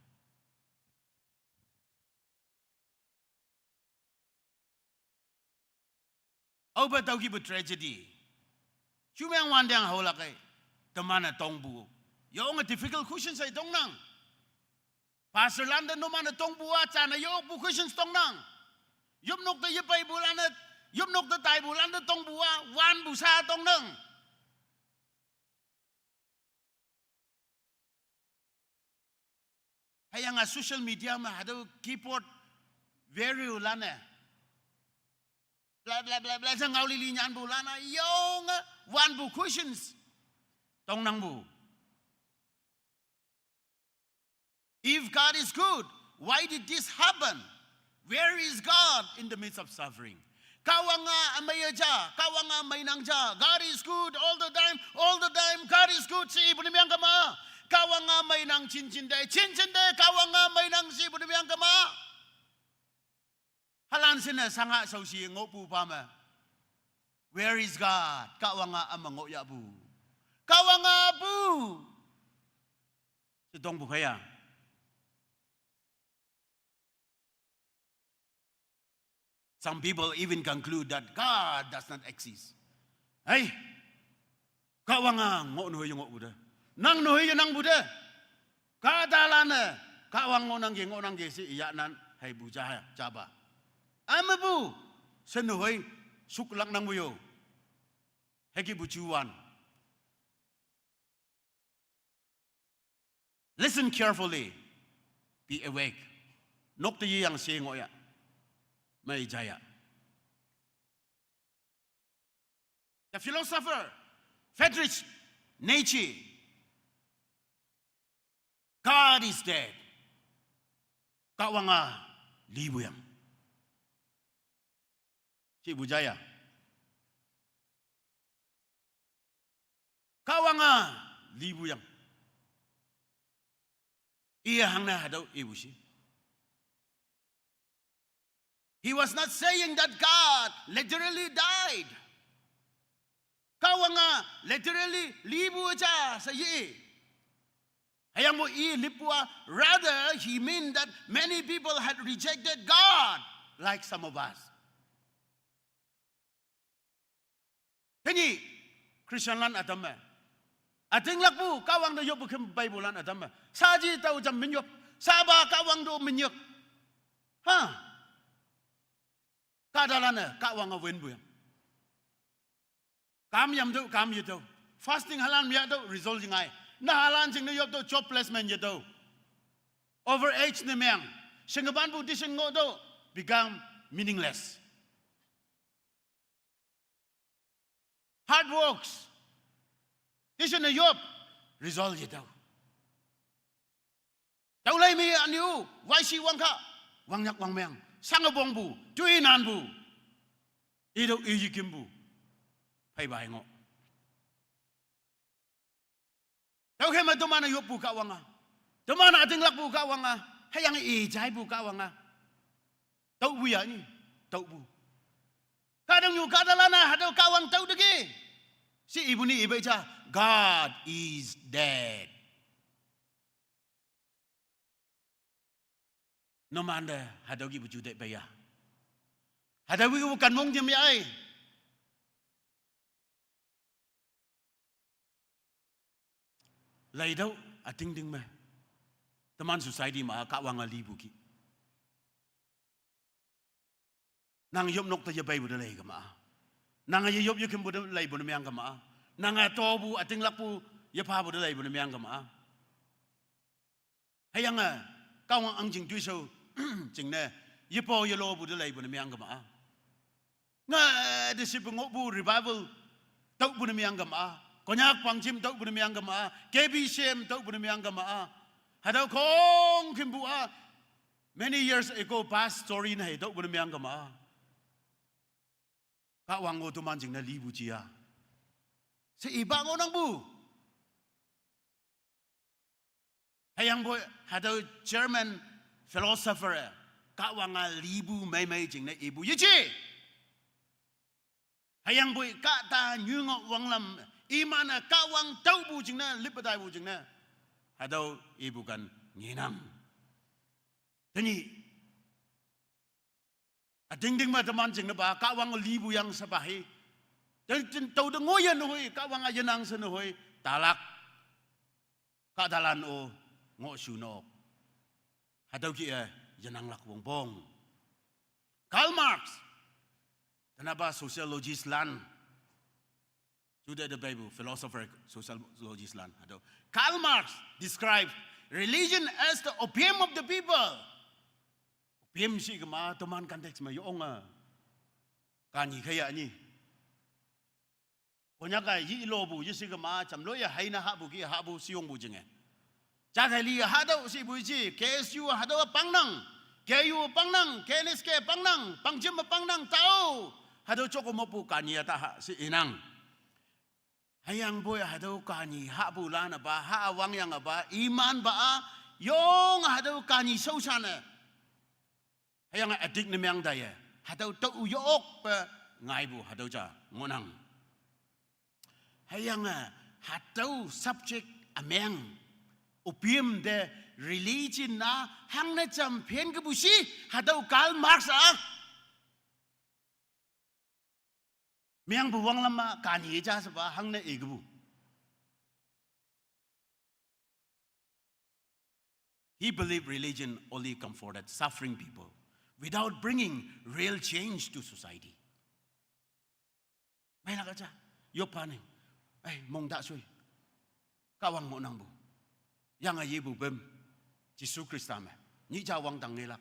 Aope tüokihpu tragedy, jumeng wanteng haolak ei, teman-e tongpu Yonge difficult questions hei tongnang. Pastor lante numan-e tongpu a, chane yokpu questions tongnang. Yopnok te yepeipu lante, yopnok te taipu lante tongpu a, wanpu sa tongnang. Hüyange social media me hatüo keyboard warrior lan-e, bla bla bla bla, she ngao lili nyanpu lan-a yonge wanpu questions tongnangpu. If God is good, why did this happen? Where is God in the midst of suffering? Kahwang-a ümei ja, Kahwang-a meinang ja. God is good all the time, all the time God is good she ipu ne meng kema. Kahwang-a meinang jinjin te, jinjin te Kahwang-a meinang she ipu ne meng kema. Halan shinne shanga shaoshi ngohpupa me, Where is God? Kahwang-a üme ngohyahpu? Kahwang-a pu she tongpu khei-a, some people even conclude that God does not exist. Hei, Kahwang-a ngoh nehoi ye ngohpu te, nang nehoi ye nangpu te, kahtalan-e Kahwang ngohnangki ngohnangki she iyahnan heipu ja, japa. Ümepu she nehoi shuklak nangpu yo. Hükepu juwan. Listen carefully. Be awake. Nok te yeyang she ngohya, mei jaya. The philosopher Friedrich Nietzsche, God is dead, Kahwang-a lipu yang, shepu jaya. Kahwang-a lipu yang, iye hangne hatüo ipu shi. He was not saying that God literally died. Kahwang-a literally lipu ja she ye, hüyangpoi i lippu a, rather he meant that many people had rejected God, like some of us. Tenyih Christian lan ütam me, ütinglakpu Kahwang te yoppu khüm peipulan ütam me, saji tao jam minyop, sapa Kahwang to minyik, ha, kahtalan-e Kahwang-a winpu yang. Kam yamtüoh, kam yetüoh. Fasting halan me yahtüoh, result yengai. Nahalan jingne yoptüoh, job placement yetüoh. Overage ne meng, shingepanpu decision ngohtüoh, become meaningless. Hard works, decision ne yop, result yetüoh. Tüolei me ünyu, waishi wangkah, wangnyak wangmeng, shange pongpu, toinanpu, itüoh iyekimpu, pheipa ngoh. Tüokhei me teman-e yoppu Kahwang-a, teman-e ütinglakpu Kahwang-a, hüyange i jaipu Kahwang-a, tüopu ya ni, tüopu. Kahtoknyu kahtalan-a hatüo Kahwang tüo teki she ipu ni ipei ja, God is dead. Numante hatüo kihpu ju te pei ya, hatüo kihpu kanmong jim ya-e, leitüoh ütingting me, teman society ma Kahwang-a lipu ki, nang yopnok te yepeipu te lei kema-a, nange yeyop yekümpu te leipu ne meng kema-a, nange topu ütinglakpu yephapu te leipu ne meng kema-a, hüyange Kahwang ahngjing toishao jingne yepo yelopu te leipu ne meng kema-a, nge, disciple ngohpu revival tüohpu ne meng kema-a, Konyak pangjim tüohpu ne meng kema-a, K B C M tüohpu ne meng kema-a, hatüo khongkümpu-a, many years ago past story ne hei tüohpu ne meng kema-a, Kahwang-o teman jingne lipu ji-a she ipa ngohnangpu. Hüyangpoi hatüo German philosopher-e Kahwang-a lipu meimei jingne ipu yeji. Hüyangpoi kahta nyungoh wanglam, iman-e Kahwang tüohpu jingne, lippe taipu jingne, hatüo ipu kan ngenang. Tenyih ütingting me teman jingne pa Kahwang lipu yang shepa hi, te, te, tao te ngoiye nehoi, Kahwang-a yenang she nehoi talak. Kahtalan-o ngohshu nok. Hatüo kih-e yenanglak wongpong. Karl Marx, tenapa sociologist lan, juteih te peipu philosopher, sociologist lan hatüo. Karl Marx described religion as the opium of the people. Opium shi kema teman context me yonge. Kanyi khei ya nyi. Konyak-a yilopu yeshe kema jamloi-e heine hahpu kih hahpu shiyongpu jinge. Jakeli hatüo shipu ji, K S U hatüo pangnang, K U pangnang, K N S K pangnang, pangjim pangnang tao. Hatüo joko mopu kanyi-a ta ha shi inang. Hüyangpoi hatüo kanyi hahpu lan-e pa, ha wangyange pa, iman pa-a, yong hatüo kanyi shaoshan-e. Hüyange addict ne meng taiye. Hatüo tao yokpe ngaipu hatüo ja ngohnang. Hüyange hatüo subject ümeng, opium te religion-a hangne jam phen kepu shi, hatüo Karl Marx-a mengpu wanglam-a kanyi ja shepa hangne ikepu. He believed religion only comforted suffering people without bringing real change to society. Meilak ja, yoppha ne, ei, mongta shoi. Kahwang ngohnangpu. Yange yepu pem, Jesu Khrista me, nyih ja wangdang ngelak.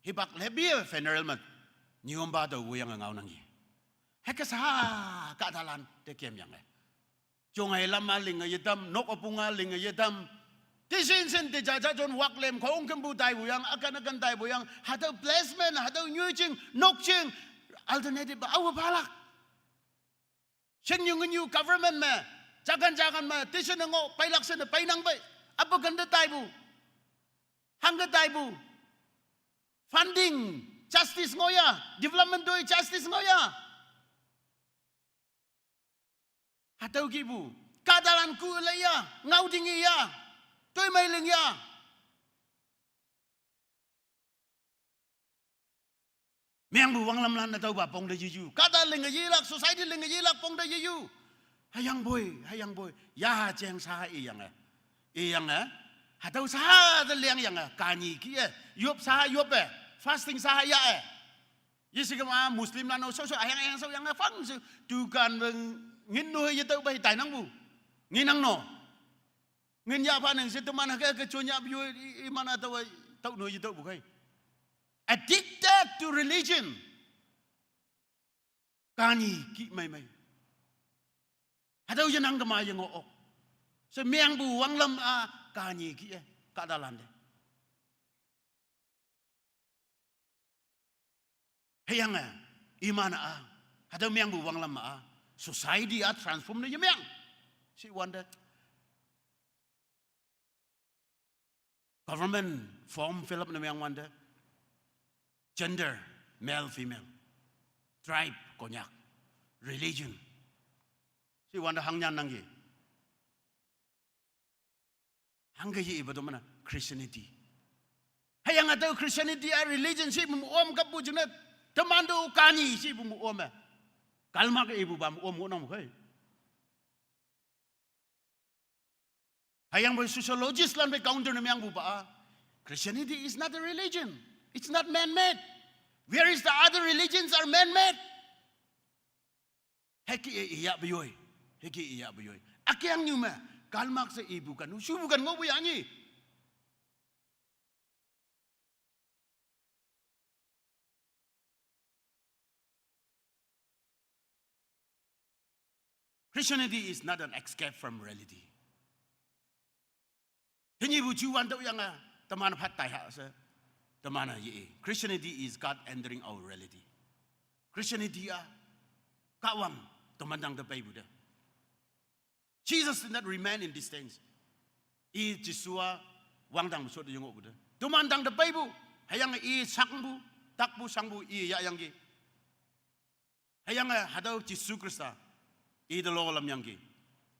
Hipak lepi funeral me, nyompa tao woiyange ngaonang ye. Hüke sa, kahtalan te kemyange. Jonge lam-a linge yetam, nok üpung-a linge yetam. Tishin shin te jaja jon waklem khongkümpu taipu yang, ükan ükan taipu yang, hatüo placement, hatüo nyoijing, nokjing, alternative aowe phalak. Shingnyu ngenyu government me, jakan jakan me, tishin ngoh peilak shin peinang pei, apu kente taipu, hangke taipu, funding, justice ngoh ya, development toi justice ngoh ya. Hatüo kihpu, kahtalan ku lei ya, ngao ting i ya, toimei ling ya. Mengpu wanglamlan-e tüopa pongte yeyu. Kahta linge yelak, society linge yelak pongte yeyu. Hüyangpoi, hüyangpoi. Yaha jeng sa iyange. Iyange. Hatüo sa te lengyange. Kanyi kih-e. Yop sa yoppe. Fasting sa yah-e. Yeshe kema Muslimlan-o shosho ayang ayang shaoyange fang she. Dukan me ngin no yetüopa tainangpu. Ngenang no. Ngin yahpha neng she teman hüke hüke jon yahpu yo i, iman-a tüowa, tüo no yetüopu khei. Addicted to religion. Kanyi kih mei mei. Hatüo yenang kema yengoh ok. She mengpu wanglam-a kanyi kih-e, kahtalan te. Hüyange, iman-a, hatüo mengpu wanglam-a, society-a transform ne yemeng. Shi wante. Government form fill up ne meng wante. Gender, male, female. Tribe, Konyak. Religion. Shi wante hangnyan nangki. Hangke ye ipa to mana Christianity. Hüyange tüo Christianity-a religion shipu me om kappu jingne. Teman to kanyi shipu me ome. Karl Marx ipupa me om ngohnang khei. Hüyangpoi sociologist lan pei counter ne mengpupa-a, Christianity is not a religion. It's not man-made. Where is the other religions are man-made? Hüke iyahpu yoi. Hüke iyahpu yoi. Ükengnyu me, Karl Marx-e ipu kan, shupu kan ngohpu ya nyi. Christianity is not an escape from reality. Tenyihpu juwan tüoyange, teman phat taiha she, teman-e ye. Christianity is God entering our reality. Christianity-a, Kahwang, teman dang te peipu te. Jesus did not remain in distance. I Jesu-a wangdang shot yengohpu te. Teman dang te peipu, hüyange i shangpu, takpu shangpu i yahyangki. Hüyange hatüo Jesu Khrista, ite lo lamyangki.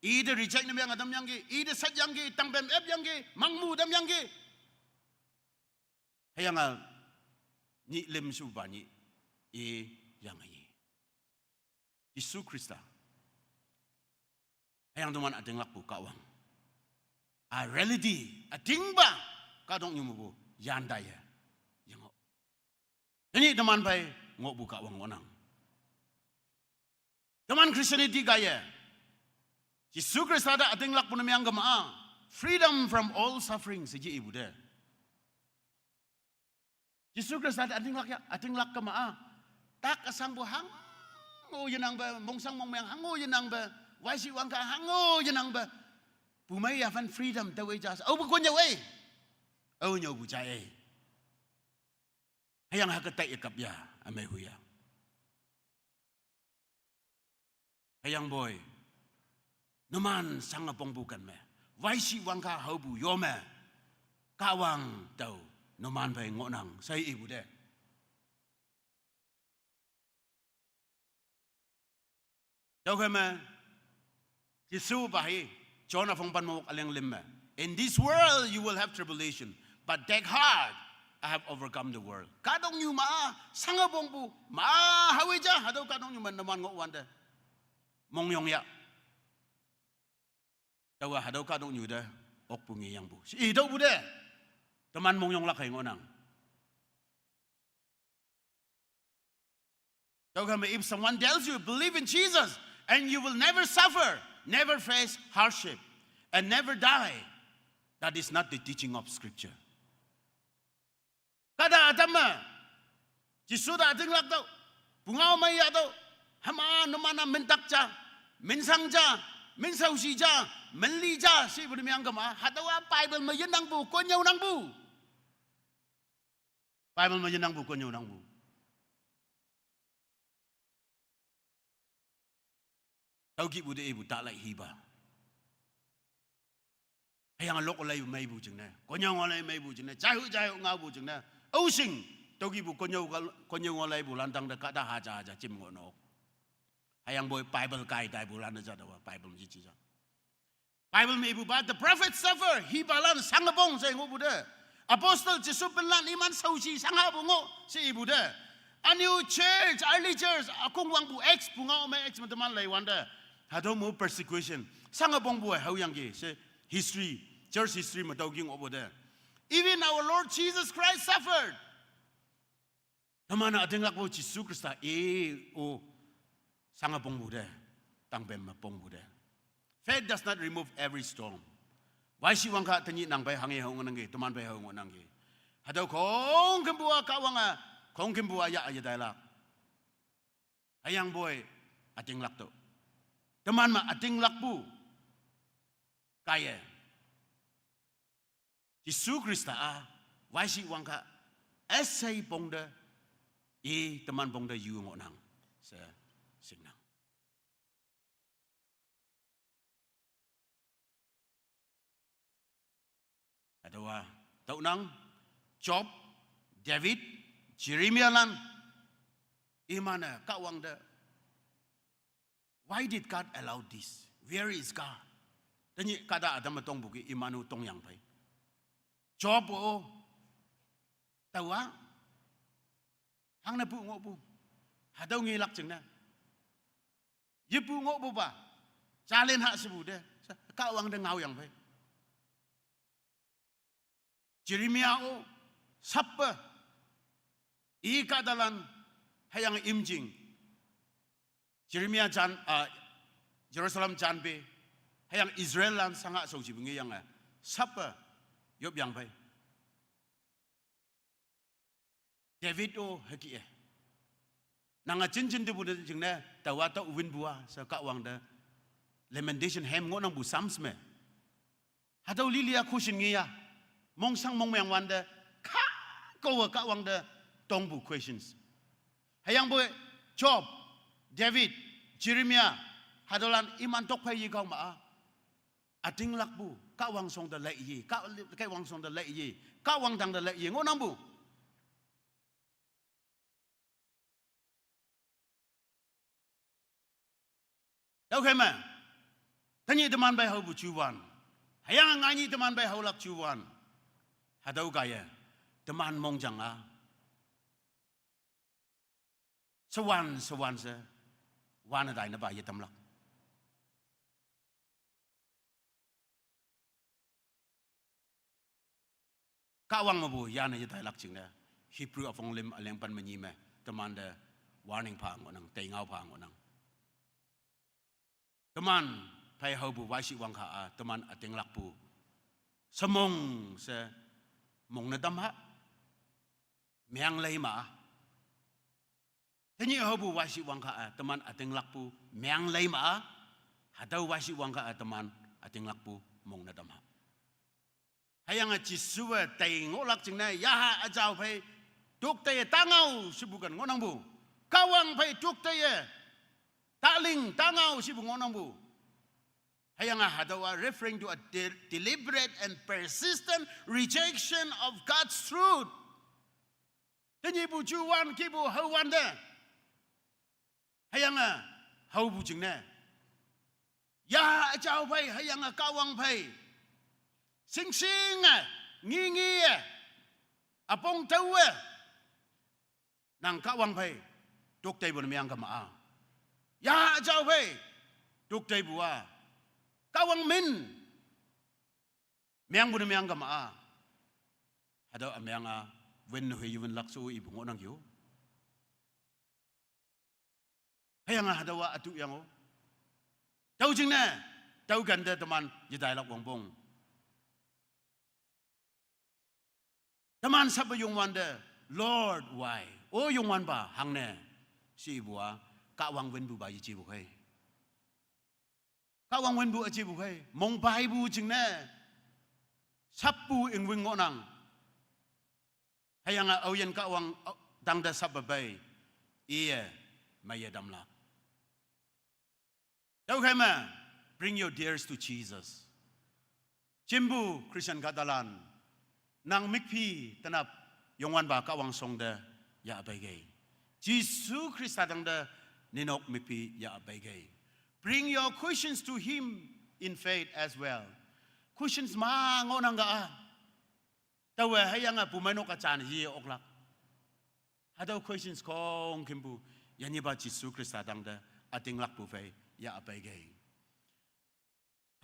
Ite reject ne meng tamyangki, ite satyangki, tangpem epyangki, mangmu tamyangki. Hüyange nyih lüm shupa nyih, i yange i. Jesu Khrista. Hüyange toman ütinglakpu Kahwang. A reality, atingpa kahtoknyu mepu yantaiye. Yengoh. Tenyih teman phei ngohpu Kahwang ngohnang. Teman Christianity kaiye Jesu Khrista te ütinglakpu ne meang kema-a, freedom from all suffering she ipu te. Jesu Khrista te ütinglak ya, ütinglak kema-a, tak üsangpu hango yenangpe, mongsang mongmeang hango yenangpe, waishi wangkha hango yenangpe, pumei yaphan freedom taowe ja, aopu konnyüo-e, aonyüopu ja-e. Hüyange hüke tai yekap ya, ümei hu ya. Hüyangpoi, numan shange pongpu ken me, waishi wangkha haopu yo me, Kahwang tao numan phei ngohnang she ipu te. Tüokhei me, Jesupa hi, John üpong pen me wok üleng lüm me, in this world you will have tribulation, but take heart, I have overcome the world. Kahtoknyu ma shange pongpu ma hawe ja, hatüo kahtoknyu me numan ngohwante mongyong ya. Taowa hatüo kahtoknyu te okpu ngeyangpu she itüopu te, teman mongyonglak hei ngohnang. Tüokhei me, if someone tells you, believe in Jesus and you will never suffer, never face hardship, and never die, that is not the teaching of Scripture. Kahta ütam me, Jesu te ütinglak tüoh, pungao mei yahtüoh, hüma numan-a mintak ja, minsang ja, minshaoshi ja, minli ja shepu ne meang kema, hatüowa Bible me yenangpu konnyüo nangpu. Bible me yenangpu konnyüo nangpu. Tüokihpu te ipu talai hipa. Hüyange lok-o laipu meipu jingne, konnyüo ngao lai meipu jingne, jaihu jaihu ngaopu jingne, aoshing, tüokihpu konnyüo ka, konnyüo ngao laipu lantang te kahta haja haja jim ngohnok. Hüyangpoi Bible kai taipu lan-e ja taowa Bible me yeji ja. Bible me ipupa, the prophet suffer, hipalan shange pong she ngohpu te. Apostle Jesu pinlan iman shaoshi shanghapu ngoh she ipu te. Ünyu church, early church, ükong wangpu Acts pungao me Acts me teman leiwante, hatüo mo persecution shange pongpu-e haoyangki she history, church history me tüoki ngohpu te. Even our Lord Jesus Christ suffered. Teman-a ütinglakpu Jesu Khrista i-o shange pongpu te, tangpem me pongpu te. Faith does not remove every storm. Waishi wangkha tenyih nang phei hanghe hao ngohnangki, teman phei hao ngohnangki. Hatüo khongkümpu-a Kahwange, khongkümpu-a yah yetailak. Hüyangpoi ütinglak tüoh, teman me ütinglakpu kaiye Jesu Khrista-a waishi wangkha üshei pong te, i teman pong te yu ngohnang she shingnang. Hatüowa tüonang, Job, David, Jeremiahlan, iman-e Kahwang te, why did God allow this? Where is God? Tenyih kahta ütam me tongpu ke iman-o tongyang phei, Job-o, taowa hangne pu ngohpu, hatüo ngelak jingne, yepu ngohpupa, jalen ha shepu te, Kahwang te ngaoyang phei. Jeremiah-o, sappe, i kahtalan, hüyange imjing, Jeremiah jan, ah, Jerusalem janpe, hüyange Israellan shangha shaoshipu ngeyange, sappe yopyang phei. David-o hükih-e, nange jinjin tepu te jingne taowa tao winpu-a she Kahwang te, Lamentation hem ngohnangpu Psalms me, hatüo lili-a question ngeya, mongsang mongmeang wante, khakowe Kahwang te tongpu questions. Hüyangpoi Job, David, Jeremiah, hatüolan iman tokphei yekao ma-a, ütinglakpu, Kahwang shong te laiye, Kah, Kahwang shong te laiye, Kahwang tang te laiye ngohnangpu. Tüokhei me, tenyih teman phei haopu juwan, hüyange ngainyih teman phei haolak juwan, hatüo kaiye, teman mongjang-a shewan shewan she, wane taine pa yetamlak. Kahwang mepu yanne yetailak jingne, Hebrew üpong lüm üleng pen menyi me, temante warning pha ngohnang, teingao pha ngohnang. Teman phei haopu waishi wangkha-a teman ütinglakpu shemong she mongne tam ha, meang lei ma-a. Tenyih haopu waishi wangkha-a teman ütinglakpu meang lei ma-a, hatüo waishi wangkha-a teman ütinglakpu mongne tam ha. Hüyange Jesuwe tei ngohlak jingne yaha üjao phei tokteiye tangao shepu ken ngohnangpu. Kahwang phei tokteiye taling tangao shepu ngohnangpu. Hüyange hatüowa referring to a de-, deliberate and persistent rejection of God's truth. Tenyihpu juwan kihpu haowante, hüyange haopu jingne, yaha üjao phei hüyange Kahwang phei shingshinge, ngingiye, üpong taowe, nang Kahwang phei tokteipu ne meang kama-a. Yaha üjao phei tokteipu-a, Kahwang min meangpu ne meang kama-a. Hatüo ümeang-a win hoi win lak sho ipu ngohnang yo. Hüyange hatüowa ütu yango, tao jingne, tao kente teman yetailak wongpong. Teman sappe Youngwante, Lord, why? O Youngwanpa, hangne, shepu-a, Kahwang winpupa yejepu khei. Kahwang winpu üjepu khei, mongpaipu jingne, sappu ingwing ngohnang. Hüyange aoyin Kahwang, ao, tangte sappe pei, iye, meiye tamlak. Tüokhei me, bring your tears to Jesus. Jimpu Christian kahtalan, nang mükphi tenap Youngwanpa Kahwang shongte yahpeikei. Jesu Khrista tangte ninok mükphi yahpeikei. Bring your questions to him in faith as well. Questions ma ngohnang ka-a. Taowe hüyange pumeinok üjan ye oklak. Hatüo questions khongkümpu, yanyihpa Jesu Khrista tangte ütinglakpu phei yahpeikei.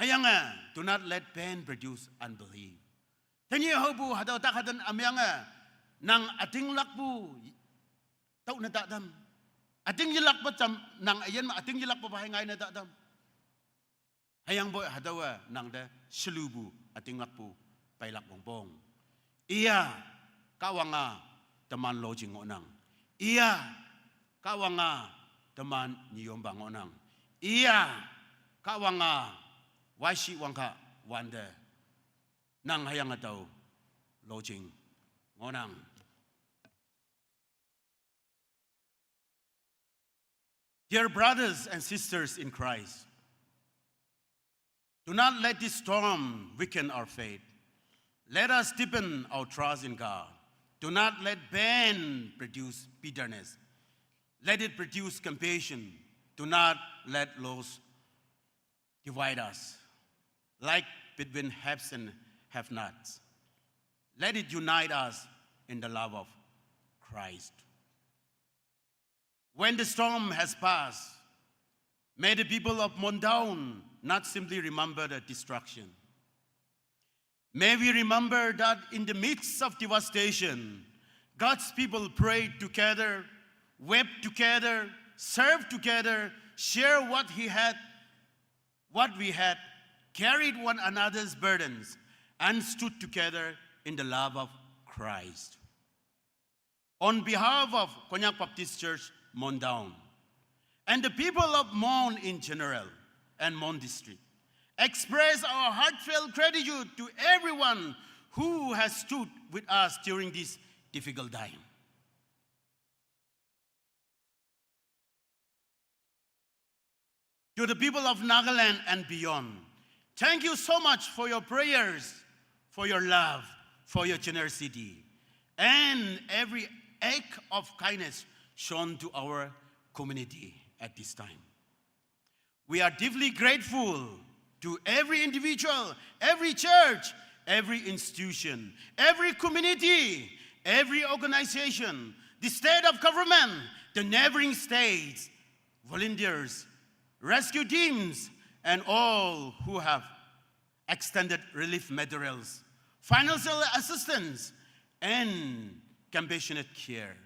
Hüyange, do not let pain produce unbelief. Tenyih haopu hatüo tak haten ümeange, nang ütinglakpu tüo ne ta tam. Üting yelakpe jam, nang üyin me üting yelakpe pa hei ngai ne ta tam. Hüyangpoi hatüowe nangte shelupu ütinglakpu peilak wongpong. Iya, Kahwang-a teman lojing ngohnang. Iya, Kahwang-a teman nyiyompa ngohnang. Iya, Kahwang-a waishi wangkha wante, nang hüyange tao lojing ngohnang. Dear brothers and sisters in Christ, do not let this storm weaken our faith. Let us deepen our trust in God. Do not let pain produce bitterness. Let it produce compassion. Do not let loss divide us, like between haves and have-nots. Let it unite us in the love of Christ. When the storm has passed, may the people of Mon Town not simply remember the destruction. May we remember that in the midst of devastation, God's people prayed together, wept together, served together, shared what he had, what we had, carried one another's burdens, and stood together in the love of Christ. On behalf of Konyak Baptist Church, Mon Town, and the people of Mon in general and Mon District, express our heartfelt gratitude to everyone who has stood with us during this difficult time. To the people of Nagaland and beyond, thank you so much for your prayers, for your love, for your generosity, and every act of kindness shown to our community at this time. We are deeply grateful to every individual, every church, every institution, every community, every organization, the state of government, the neighboring states, volunteers, rescue teams, and all who have extended relief materials, financial assistance, and compassionate care.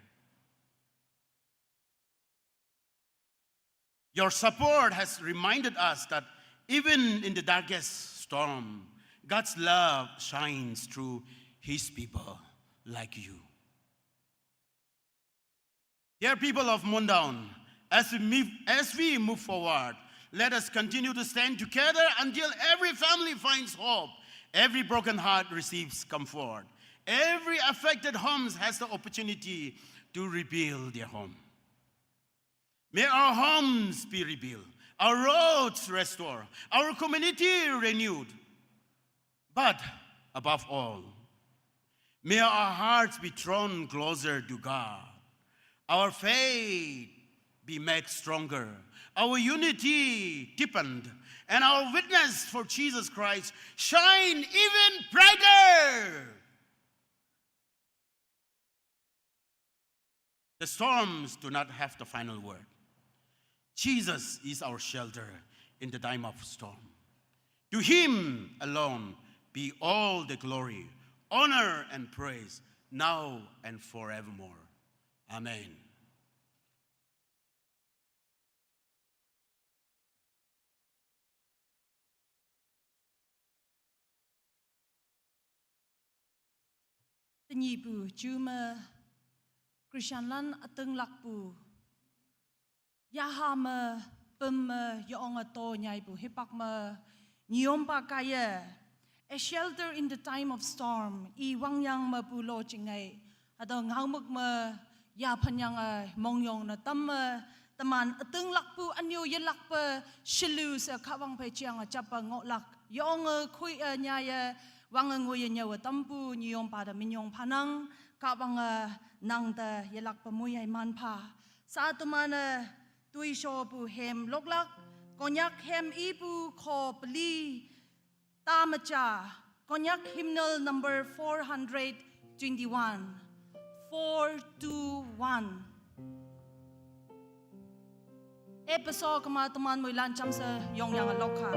Your support has reminded us that even in the darkest storm, God's love shines through his people like you. Dear people of Mundaung, as we move, as we move forward, let us continue to stand together until every family finds hope, every broken heart receives comfort, every affected home has the opportunity to rebuild their home. May our homes be rebuilt, our roads restored, our community renewed. But above all, may our hearts be drawn closer to God, our faith be made stronger, our unity deepened, and our witness for Jesus Christ shine even brighter. The storms do not have the final word. Jesus is our shelter in the time of storm. To him alone be all the glory, honor, and praise, now and forevermore. Amen. တညီပူ ကျူမ ခရစ်ယာန်လမ်းအတင်းလၢ်ပူ ယဟါမ ပမ ယအီၣ်အတီၢ်ညါပူ ဟ့ၣ်ပၢၵ်ႇမ ညီယိမ်ပၢ်ကါယဲ A shelter in the time of storm အံၤ ဝၢင်းယၢင်းမ ပူၤလီၢ်ကၠံၣ်ငၢၣ် အဒီး ငၢဝ်းမုၵ်ႉမ ယၢ်ဖၢၼ်ယၢင်ၢ် မီၢ်ယိင်ၣ် နတၢ်မ တမၢၣ် အတင်းလၢ်ပူ အနၢ်ယလၢ်ပ ရှလူၶ ခးဝၢင်းဖဲ ကၠံၣ် အကၠပ်ႉပ ငိးလၢ် ယအီၣ်အခွံအညါယဲ ဝၢင်းအငိုၼ်းယညါဝဲ တၢ်မပူၤ ညီယိမ်ပၢ်ဒီး မံညီၣ်ဖးနၢင်း ခးဝၢင်း နၢင်းတၢ် ယလၢ်ပ မူယဲၢ်မၢၼ်ၽါ စးတမၢၣ် တွံၢ်စီၤပူၤ ဟဲမ် လီၢ်ကလၢ် ကီၢ်ညၣ်ဟဲမ်အံၤပူၤ ခီၣ်ပလံ တၢ်မစၢ် ကီၢ်ညၣ် hymnal number four hundred twenty-one, four two one. အဲၣ်ပစီကမၤတမၢၣ် မွၢ်လၢ်ကၠၢမ်းစၢၤ ယွင်ႈယၢင်ႈအလီၢ်ခါ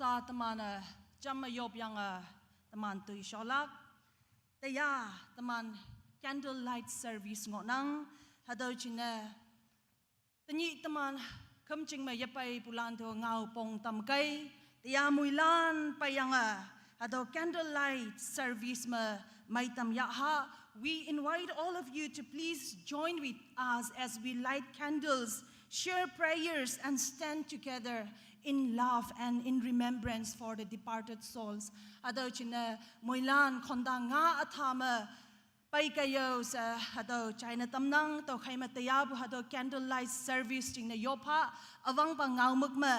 ta teman-e jamme yop yange teman tui sholak. Teya teman candlelight service ngohnang. Hatüo jingne tenyih teman khümjing me yepei pulan to ngao pong tam kei. Teya moilan peiyange hatüo candlelight service me meitam yahha. We invite all of you to please join with us as we light candles, share prayers, and stand together in love and in remembrance for the departed souls. Hatüo jingne moilan khonta nga üta me pei keiyo she hatüo jaine tamnang. Tüokhei me teyapu hatüo candlelight service jingne yoppha, üwangpa ngaomük me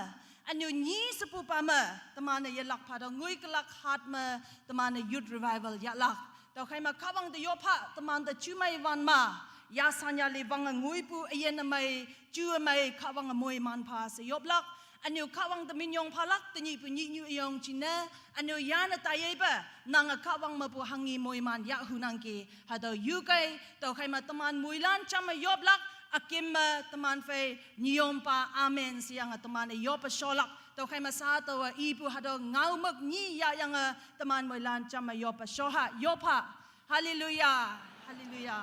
ünyu nyi shepupa me teman-e yelakpa tüo ngoikülak hat me teman-e youth revival yahlak. Tüokhei me Kahwang te yoppha, teman te jumei wan ma, yasanya li wange ngoipu üyin ümei, ju ümei Kahwange moiman pha she yoplak. Ünyu Kahwang te minyong phalak, tenyihpu nyihnyu üyong jingne ünyu yane taiyeipe, nange Kahwang mepu hanghi moiman yahhunangki hatüo yukei. Tüokhei me teman moilan jamme yoplak, üküm me teman phei nyiyompa amen sheyange teman-e yoppe sholak. Tüokhei me sha taowe ipu hatüo ngaomük nyi yahyange teman moilan jamme yoppe shoha, yoppha. Haleluya, haleluya.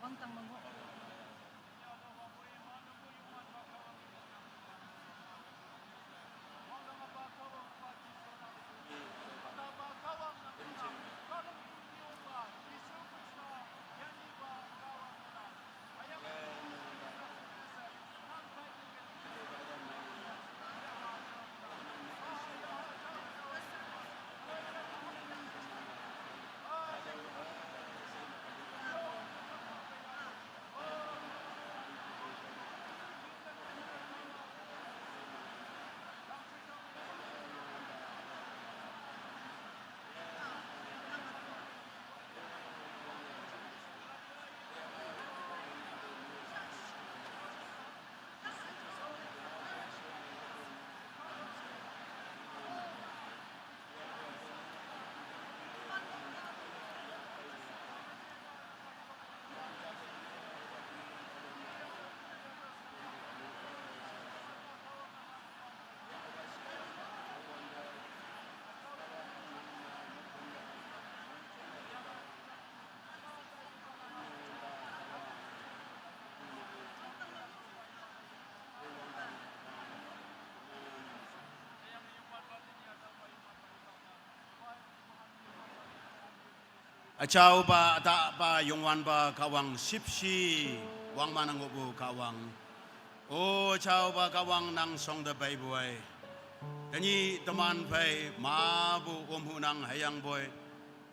Wangdang me ngoh. Üjaopa, ütahpa, Youngwanpa Kahwang, shüpshe wangman ngohpu Kahwang. O üjaopa Kahwang, nang shongte peipu ei. Tenyih teman phei mapu omhunang hüyangpoi,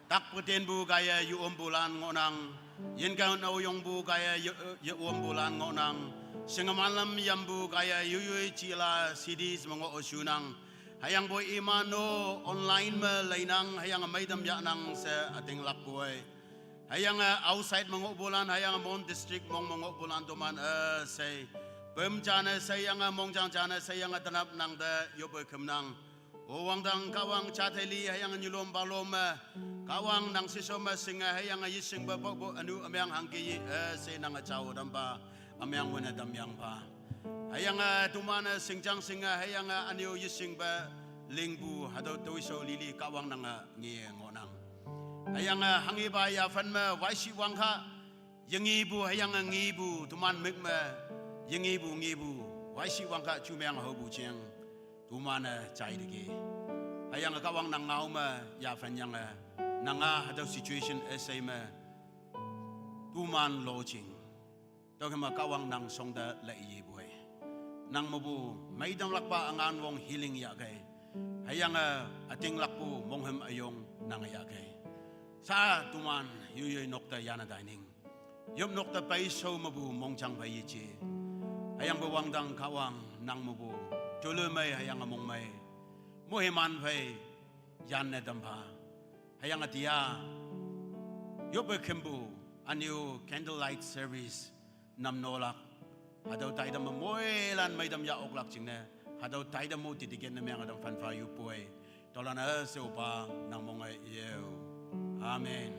takpu tenpu kaiye yeompulan ngohnang. Yinkan aoyongpu kaiye ye, yeompulan ngohnang. Shingemanlam yampu kaiye yoiyoi jila cities me ngoh shunang. Hüyangpoi iman-o online me leinang, hüyange meitam yahnang she ütinglakpu ei. Hüyange outside me ngohpulan, hüyange Mon district mong me ngohpulan toman üshei püm jane sheyange, mongjang jane sheyange tenap nangte yoppe kümnang. O wangdang Kahwang, jateili hüyange nyulom palom me, Kahwang nang shishao me shinge hüyange yeshingpe pokpu ünu ümeng hangke yi üshei nange jao tampa ümeng wünne tamyangpha. Hüyange toman-e shingjang shinge hüyange üne-o yeshingpe lingpu hatüo toishao lili Kahwang nange nge ngohnang. Hüyange hanghepa yaphan me waishi wangkha yengepu hüyange ngepu toman mük me yengepu ngepu waishi wangkha jumeng haopu jeng toman-e jaiteki. Hüyange Kahwang nang ngao me yaphan yange, nanga hatüo situation üshei me toman lojing. Tüokhei me Kahwang nang shongte lei yepoi. Nang mepu meitamlakpa üngan wong healing yahkei. Hüyange ütinglakpu monghüm üyong nange yahkei. Sha toman yoiyoi nokte yanne taining, yop nokte peishao mepu mongjang phei yeje. Hüyangpoi wangdang Kahwang nang mepu jole mei hüyange mongmei moiman phei yanne tampha. Hüyange tia yoppe kümpu üne-o candlelight service namnolak. Hatüo taitam me moilan meitam yah oklak jingne, hatüo taitam mo dedicate ne meange tam phanpha yupoi. Tüolan üshei Opa nang monge yeo. Amen.